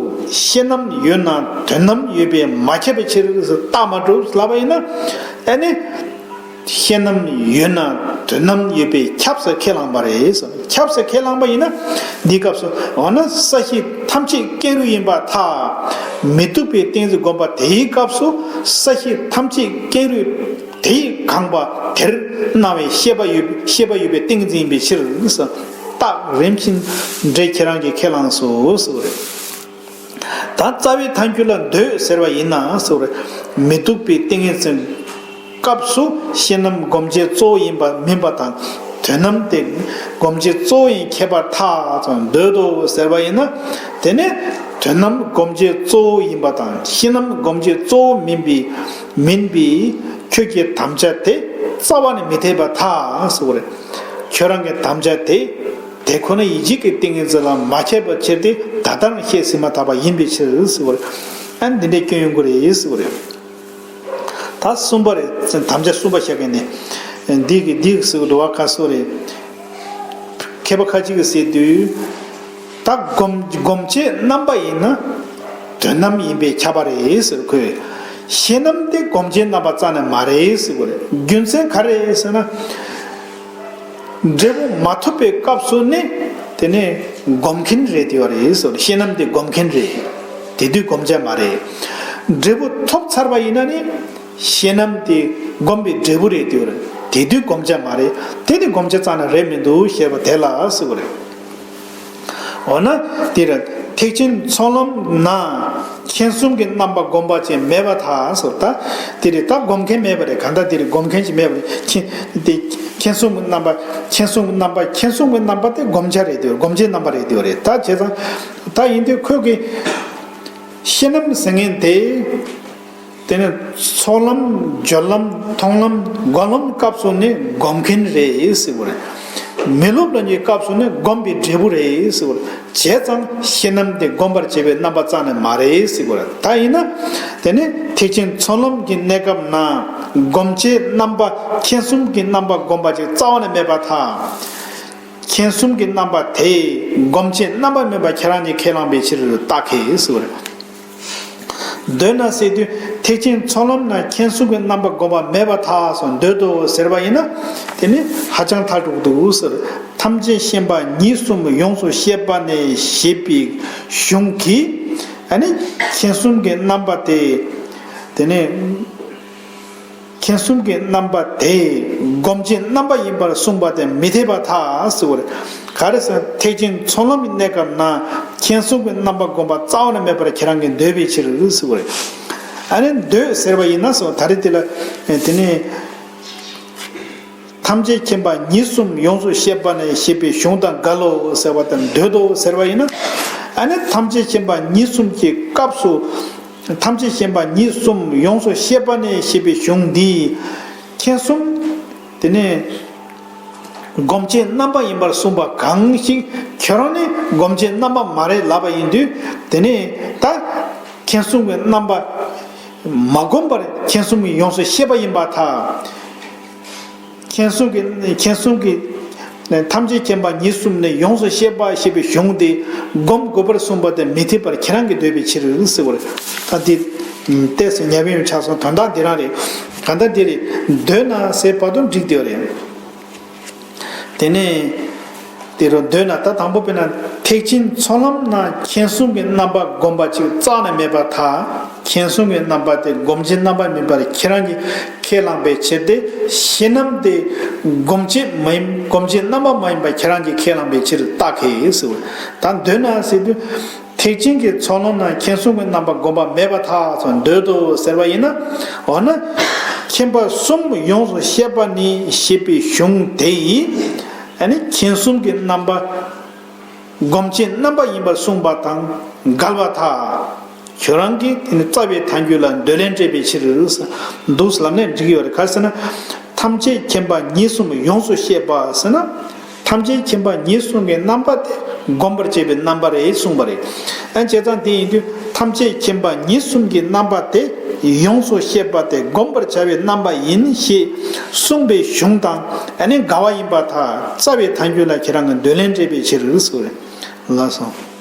ཤེས་རྣམ་ཡོད་ན་དོན་རྣམ་ཡོད་པས་མ་ཁྱབ་པའི་ཕྱིར་རྟགས་མ་གྲུབ་ལབ་པ་ཡིན་ན། ཨ་ནི། ཤེས་རྣམ་ཡོད་ན་དོན་རྣམ་ཡོད་པས་ཁྱབ་ཟེར་ཁས་བླངས་པ་རེད། ཁྱབ་ཟེར་ཁས་བླངས་པ་ཡིན་ན། འདིའི་སྐབས་སུ་འོ་ན་ས་གཞི་ཐམས་ཅད་ཀེང་རུས་ཡིན་པར་ཐལ། མི་སྡུག་པའི་ཏིང་ངེ་འཛིན་བསྒོམ་པ་དེའི་སྐབས་སུ་ས་གཞི་ཐམས་ཅད་ཀེང་རུས་དེས་གང་བ་དེར་སྣང་བའི་ཤེས་པ་ཡོད། ཤེས་པ་ཡོད་པའི་ཏིང་ངེ་འཛིན་ཡིན་པའི་ཕྱིར། རྟགས་རིམ་བཞིན་འགྲེལ་ཁྱེད་རང་གིས་ཁས་བླངས་སོ་ཟེར་བ་རེད། ད་རྩ་བའི་ཐལ་འགྱུར་ལ་འདོད་ཟེར་བ་ཡིན་ན་ཟེར་བ་རེད། མི་སྡུག་པའི་ཏིང་ངེ་འཛིན་སྐབས་སུ་ཤེས་རྣམ་བསྒོམ་བྱེད་གཙོ་བོ་ཡིན་པ་མིན་པ་དང་དོན་རྣམ་དེ་བསྒོམ་བྱེད་གཙོ་བོ་ཡིན་ཁྱད་པར་ཐལ་ཙང་འདོད་དོ་ཟེར་བ་ཡིན་ན། དེ་ནས་དོན་རྣམ་བསྒོམ་བྱེད་གཙོ་བོ་ཡིན་པ་དང་ཤེས་རྣམ་བསྒོམ་བྱེད་གཙོ་བོ་མིན་པའི་མིན་པའི་ཁྱོད་ཀྱི་དམ་བཅའ་དེ་རྩ་བ་ནས་མི་འཐད་པར་ཐལ་ཟེར་བ་རེད། ཁྱོད་རང་གི་དམ་བཅའ་དེ། དེ་ཁོ་ན་ཡིད་བྱེད་ཀྱི་ཏིང་ངེ་འཛིན་ལ་མ་ཁྱབ་པའི་ཕྱིར་ཏེ། ད་ལྟའང་བཤད་ཟིན་མ་ཐག་པ་ཡིན་པའི་ཕྱིར་ཟེར་བ་རེད། ཨ་ནི་འདི་འདྲའི་སྐྱོན་ཡོང་གི་རེད་ཟེར་བ་རེད། ད་གསུམ་པ་རེད། དམ་བཅའ་གསུམ་པ་བཤད་མཁན་ནི། འདི་གི་འདི་གི་ཟེར་བ་འདུག་བ། ཁ་སོ་རེད། མཁས་པ་ཁ་ཅིག་གིས་ཟེར་དུས། ད་སྒོམ་སྒོམ་བྱེད་རྣམ་པ་ཡིན་ན། དོན་རྣམ་ཡིན་པས་ཁྱབ་པ་རེད་ཟེར་ཁོས། ཤེས་རྣམ་དེ་སྒོམ་བྱེད་རྣམ་པ་རྩ་ནས་མ་རེད་ཟེར་བ་རེད། རྒྱུ་མཚན་ག་རེ་རེད་ཟེར་ན། འབྲས་བུ་མ་ཐོབ་པའི་སྐབས་སུ་ནི་དེ་ནས་སྒོམ་མཁན་རེད་དེ་བ་རེད་ཟེར། ཤེས་རྣམ་དེ་སྒོམ་མཁན་རེད། དེ་དུས་སྒོམ་བྱ་མ་རེད། འབྲས་བུ་ཐོབ་ཚར་བ་ཡིན་ན་ནི་ཤེས་རྣམ་དེ་སྒོམ་པའི་འབྲས་བུ་རེད་དེ་བ་རེད། དེ་དུས་སྒོམ་བྱ་མ་རེད། དེ་ནི་སྒོམ་བྱ་རྩ་ནས་རེད་མི་འདུག་ཞེས་པ་དེ་ལ་ཟེར་བ་རེད། འོ་ན་དེ་ར་ཐེག་ཆེན་ཚོགས་ལམ་ན། མཁྱེན་གསུམ་གྱི་རྣམ་པ་བསྒོམ་པ་ཅན་མེད་པར་ཐལ་ཟེར། ད་དེ་རེད། ད་སྒོམ་མཁན་མེད་པ་རེད། གང་ལྟར་དེ་རེད། སྒོམ་མཁན་ཞིག་མེད་པ་རེད། མཁྱེན་དེ་མཁྱེན་གསུམ་གྱི་རྣམ་པ། མཁྱེན་གསུམ་གྱི་རྣམ་པ། མཁྱེན་གསུམ་གྱི་རྣམ་པ་དེ་བསྒོམ་བྱ་རེད་དེ། སྒོམ་བྱེད་རྣམ་པ་རེད་དེ་རེད། ད་བྱས་ཙང་ད་ཡིན་དུས་ཁོས་ཀྱི་ཤེས་རྣམ་ཟེར་མཁན་དེ། དེ་ནས་ཚོགས་ལམ། སྦྱོར་ལམ། མཐོང་ལམ། སྒོམ་ལམ་སྐབས་སུ་ནི་སྒོམ་མཁན་རེད་ཟེར་བ་རེད། མི་སློབ་ལ་ཉེ་སྐབས་སུ་ནི་སྒོམ་པའི་འབྲས་བུ་རེད་ཟེར་བ་རེད། བྱས་ཙང་ཤེས་རྣམ་དེ་སྒོམ་པར་བྱེད་པའི་རྣམ་པ་རྩ་ནས་མ་རེད་ཟེར་བ་རེད། ད་ཡིན་ན་དེ་ནི་ཐེག་ཆེན་ཚོགས་ལམ་གྱི་གནས་སྐབས་ན་སྒོམ་བྱེད་རྣམ་པ། མཁྱེན་གསུམ་གྱི་རྣམ་པ་བསྒོམ་པ་ཅིག་རྩ་བ་ནས་མེད་པར་ཐལ། མཁྱེན་གསུམ་གྱི་རྣམ་པ་དེས་སྒོམ་བྱེད་རྣམ་པ་མིན་པ་ཁྱེད་རང་གཉིས་ཁས་བླངས་པའི་ཕྱིར་རྟགས་ཁས་ཟེར་བ་རེད། འདོད་ན་ཟེར་དུས་ཐེག་ཆེན་ཚོགས་ལམ་ན་མཁྱེན་གསུམ་གྱི་རྣམ་པ་བསྒོམ་པ་མེད་པར་ཐལ་སོང་འདོད་དོ་ཟེར་བ་ཡིན་ན། དེ་ནི་ཧ་ཅང་ཐལ་འགྲོ་གི་འདུག་ཟེར། ཐམས་ཅད་ཤེས་པ་ཉིད་གསུམ་ཡོངས་སུ་ཤེས་པ་ནས་ཞེས་པའི་གཞུང་གིས། ཨ་ནི་མཁྱེན་གསུམ་གྱི་རྣམ་པ་དེ། དེ་ནི། མཁྱེན་གསུམ་གྱི་རྣམ་པ་དེ་སྒོམ་བྱེད་རྣམ་པ་ཡིན་པར་གསུངས་པ་དེ་མི་འཐད་པར་ཐལ་ཟེར་བ་རེད། ག་རེ་ཟེར་ན་ཐེག་ཆེན་ཚོགས་ལམ་གྱི་གནས་སྐབས་ན་མཁྱེན་གསུམ་གྱི་རྣམ་པ་བསྒོམ་པ་རྩ་བ་ནས་མེད་པར་ཁྱེད་རང་གིས་འདོད་པའི་ཕྱིར་ཟེར་བ་རེད། ཨ་ནི་འདོད་ཟེར་བ་ཡིན་ན་སོ་ད་རེས་དེ་ལ་དེ་ནས། ཐམས་ཅད་མཁྱེན་པ་ཉིད་གསུམ་ཡོངས་སུ་ཤེས་པ་ནས་ཞེས་པའི་གཞུང་དང་འགལ་ལོ་ཟེར་བ་དང་འདོད་དོ་ཟེར་བ་ཡིན་ན། ཨ་ནི་ཐམས་ཅད་མཁྱེན་པ་ཉིད་གསུམ་གྱི་སྐབས་སུ། ཐམས་ཅད་མཁྱེན་པ་ཉིད་གསུམ་ཡོངས་སུ་ཤེས་པ་ནས་ཞེས་པའི་གཞུང་འདིས། མཁྱེན་གསུམ། དེ་ནས། སྒོམ་བྱེད་རྣམ་པ་ཡིན་པར་གསུངས་པ་གང་ཞིག་ཁྱོད་རང་ནི་སྒོམ་བྱེད་རྣམ་པ་མ་རེད་ལབ་པ་ཡིན་དུས། དེ་ནས་ད་མཁྱེན་གསུམ་གྱི་རྣམ་པ་མ་བསྒོམས་པར་མཁྱེན་གསུམ་གྱིས་ཡོངས་སུ་ཤེས་པ་ཡིན་པར་ཐལ། མཁྱེན་གསུམ་གྱི་མཁྱེན་གསུམ་གྱི་ཐམས་ཅད་མཁྱེན་པ་ཉིད་གསུམ་ནི་ཡོངས་སུ་ཤེས་པ་ཞེས་པའི་གཞུང་དེ་བསྒོམ་དགོས་པར་གསུངས་པ་དེ་མི་འཐད་པར་ཁྱེད་རང་གིས་འདོད་པའི་ཕྱིར་ཟེར་བ་རེད། ད་དེ་ཏོག་ཙམ་ཉམས་པ་ཆགས་སོང་། དོན་དག་འདི་རང་རེད། གང་ལྟར་འདི་རེད། འདོད་ན་ཟེར་བར་དུ་འགྲིག་བསྡད་པ་རེད། དེ་ནས་དེ་རུ་འདོད་ན་ད་དང་པོ་དཔེར་ན་ཐེག་ཆེན་ཚོགས་ལམ་ན་མཁྱེན་གསུམ་གྱི་རྣམ་པ་བསྒོམ་པ་ཅིག་རྩ་ནས་མེད་པར་ཐལ། མཁྱེན་གསུམ་གྱི་རྣམ་པ་དེ་སྒོམ་བྱེད་རྣམ་པ་མིན་པར་ཁྱེད་རང་གིས་ཁས་བླངས་པའི་ཕྱིར་ཏེ། ཤེས་རྣམ་དེ་སྒོམ་བྱེད་མ་ཡིན། སྒོམ་བྱེད་རྣམ་པ་མ་ཡིན་པ་ཁྱེད་རང་གིས་ཁས་བླངས་པའི་ཕྱིར་རྟགས་ཁས་ཟེར་བ། ད་འདོད་ན་ཟེར་དུས། ཐེག་ཆེན་གྱི་ཚོགས་ལམ་ན་མཁྱེན་གསུམ་གྱི་རྣམ་པ་བསྒོམ་པ་མེད་པར་ཐལ་ཟེར་འདོད་དོ་ཟེར་བ་ཡིན་ན། འོ་ན། མཁྱེན་པ་གསུམ་ཡོངས་སུ་ཤེས་པ་ནི་ཞེས་པའི་གཞུང་དེ་ཡིས། ཨ་ནི་མཁྱེན་གསུམ་གྱི་རྣམ་པ། སྒོམ་བྱེད་རྣམ་པ་ཡིན་པར་གསུངས་པ་དང་འགལ་བར་ཐལ། ཁྱོད་རང་གིས་དེ་ནི་རྩ་བའི་ཐལ་འགྱུར་ལ་འདོད་ལན་སྤྲད་པའི་ཕྱིར། འདུག་ལབ་ནས་འགྲིག་ཡོད་རེད། ག་རེ་ཟེར་ན། ཐམས་ཅད་མཁྱེན་པ་ཉིད་གསུམ་ཡོངས་སུ་ཤེས་པ་ཟེར་ན། ཐམས་ཅད་མཁྱེན་པ་ཉིད་གསུམ་གྱི་རྣམ་པ་དེ་བསྒོམ་པར་བྱེད་པའི་རྣམ་པ་རེད་གསུངས་པ་རེད། ཨ་བྱས་ཙང་དེ་ཡིན་དུས་ཐམས་ཅད་མཁྱེན་པ་ཉིད་གསུམ་གྱི་རྣམ་པ་དེ་ཡོངས་སུ་ཤེས་པ་དེ་བསྒོམ་པར་བྱ་བའི་རྣམ་པ་ཡིན་ཞེས་གསུངས་པའི་གཞུང་དང་ཨ་ནི་འགལ་བ་ཡིན་པར་ཐལ། རྩ་བའི་ཐལ་འགྱུར་ལ་ཁྱེད་རང་གིས་འདོད་ལན་སྤྲད་པའི་ཕྱིར་ཟེར་བ་རེད། ལགས་སོ།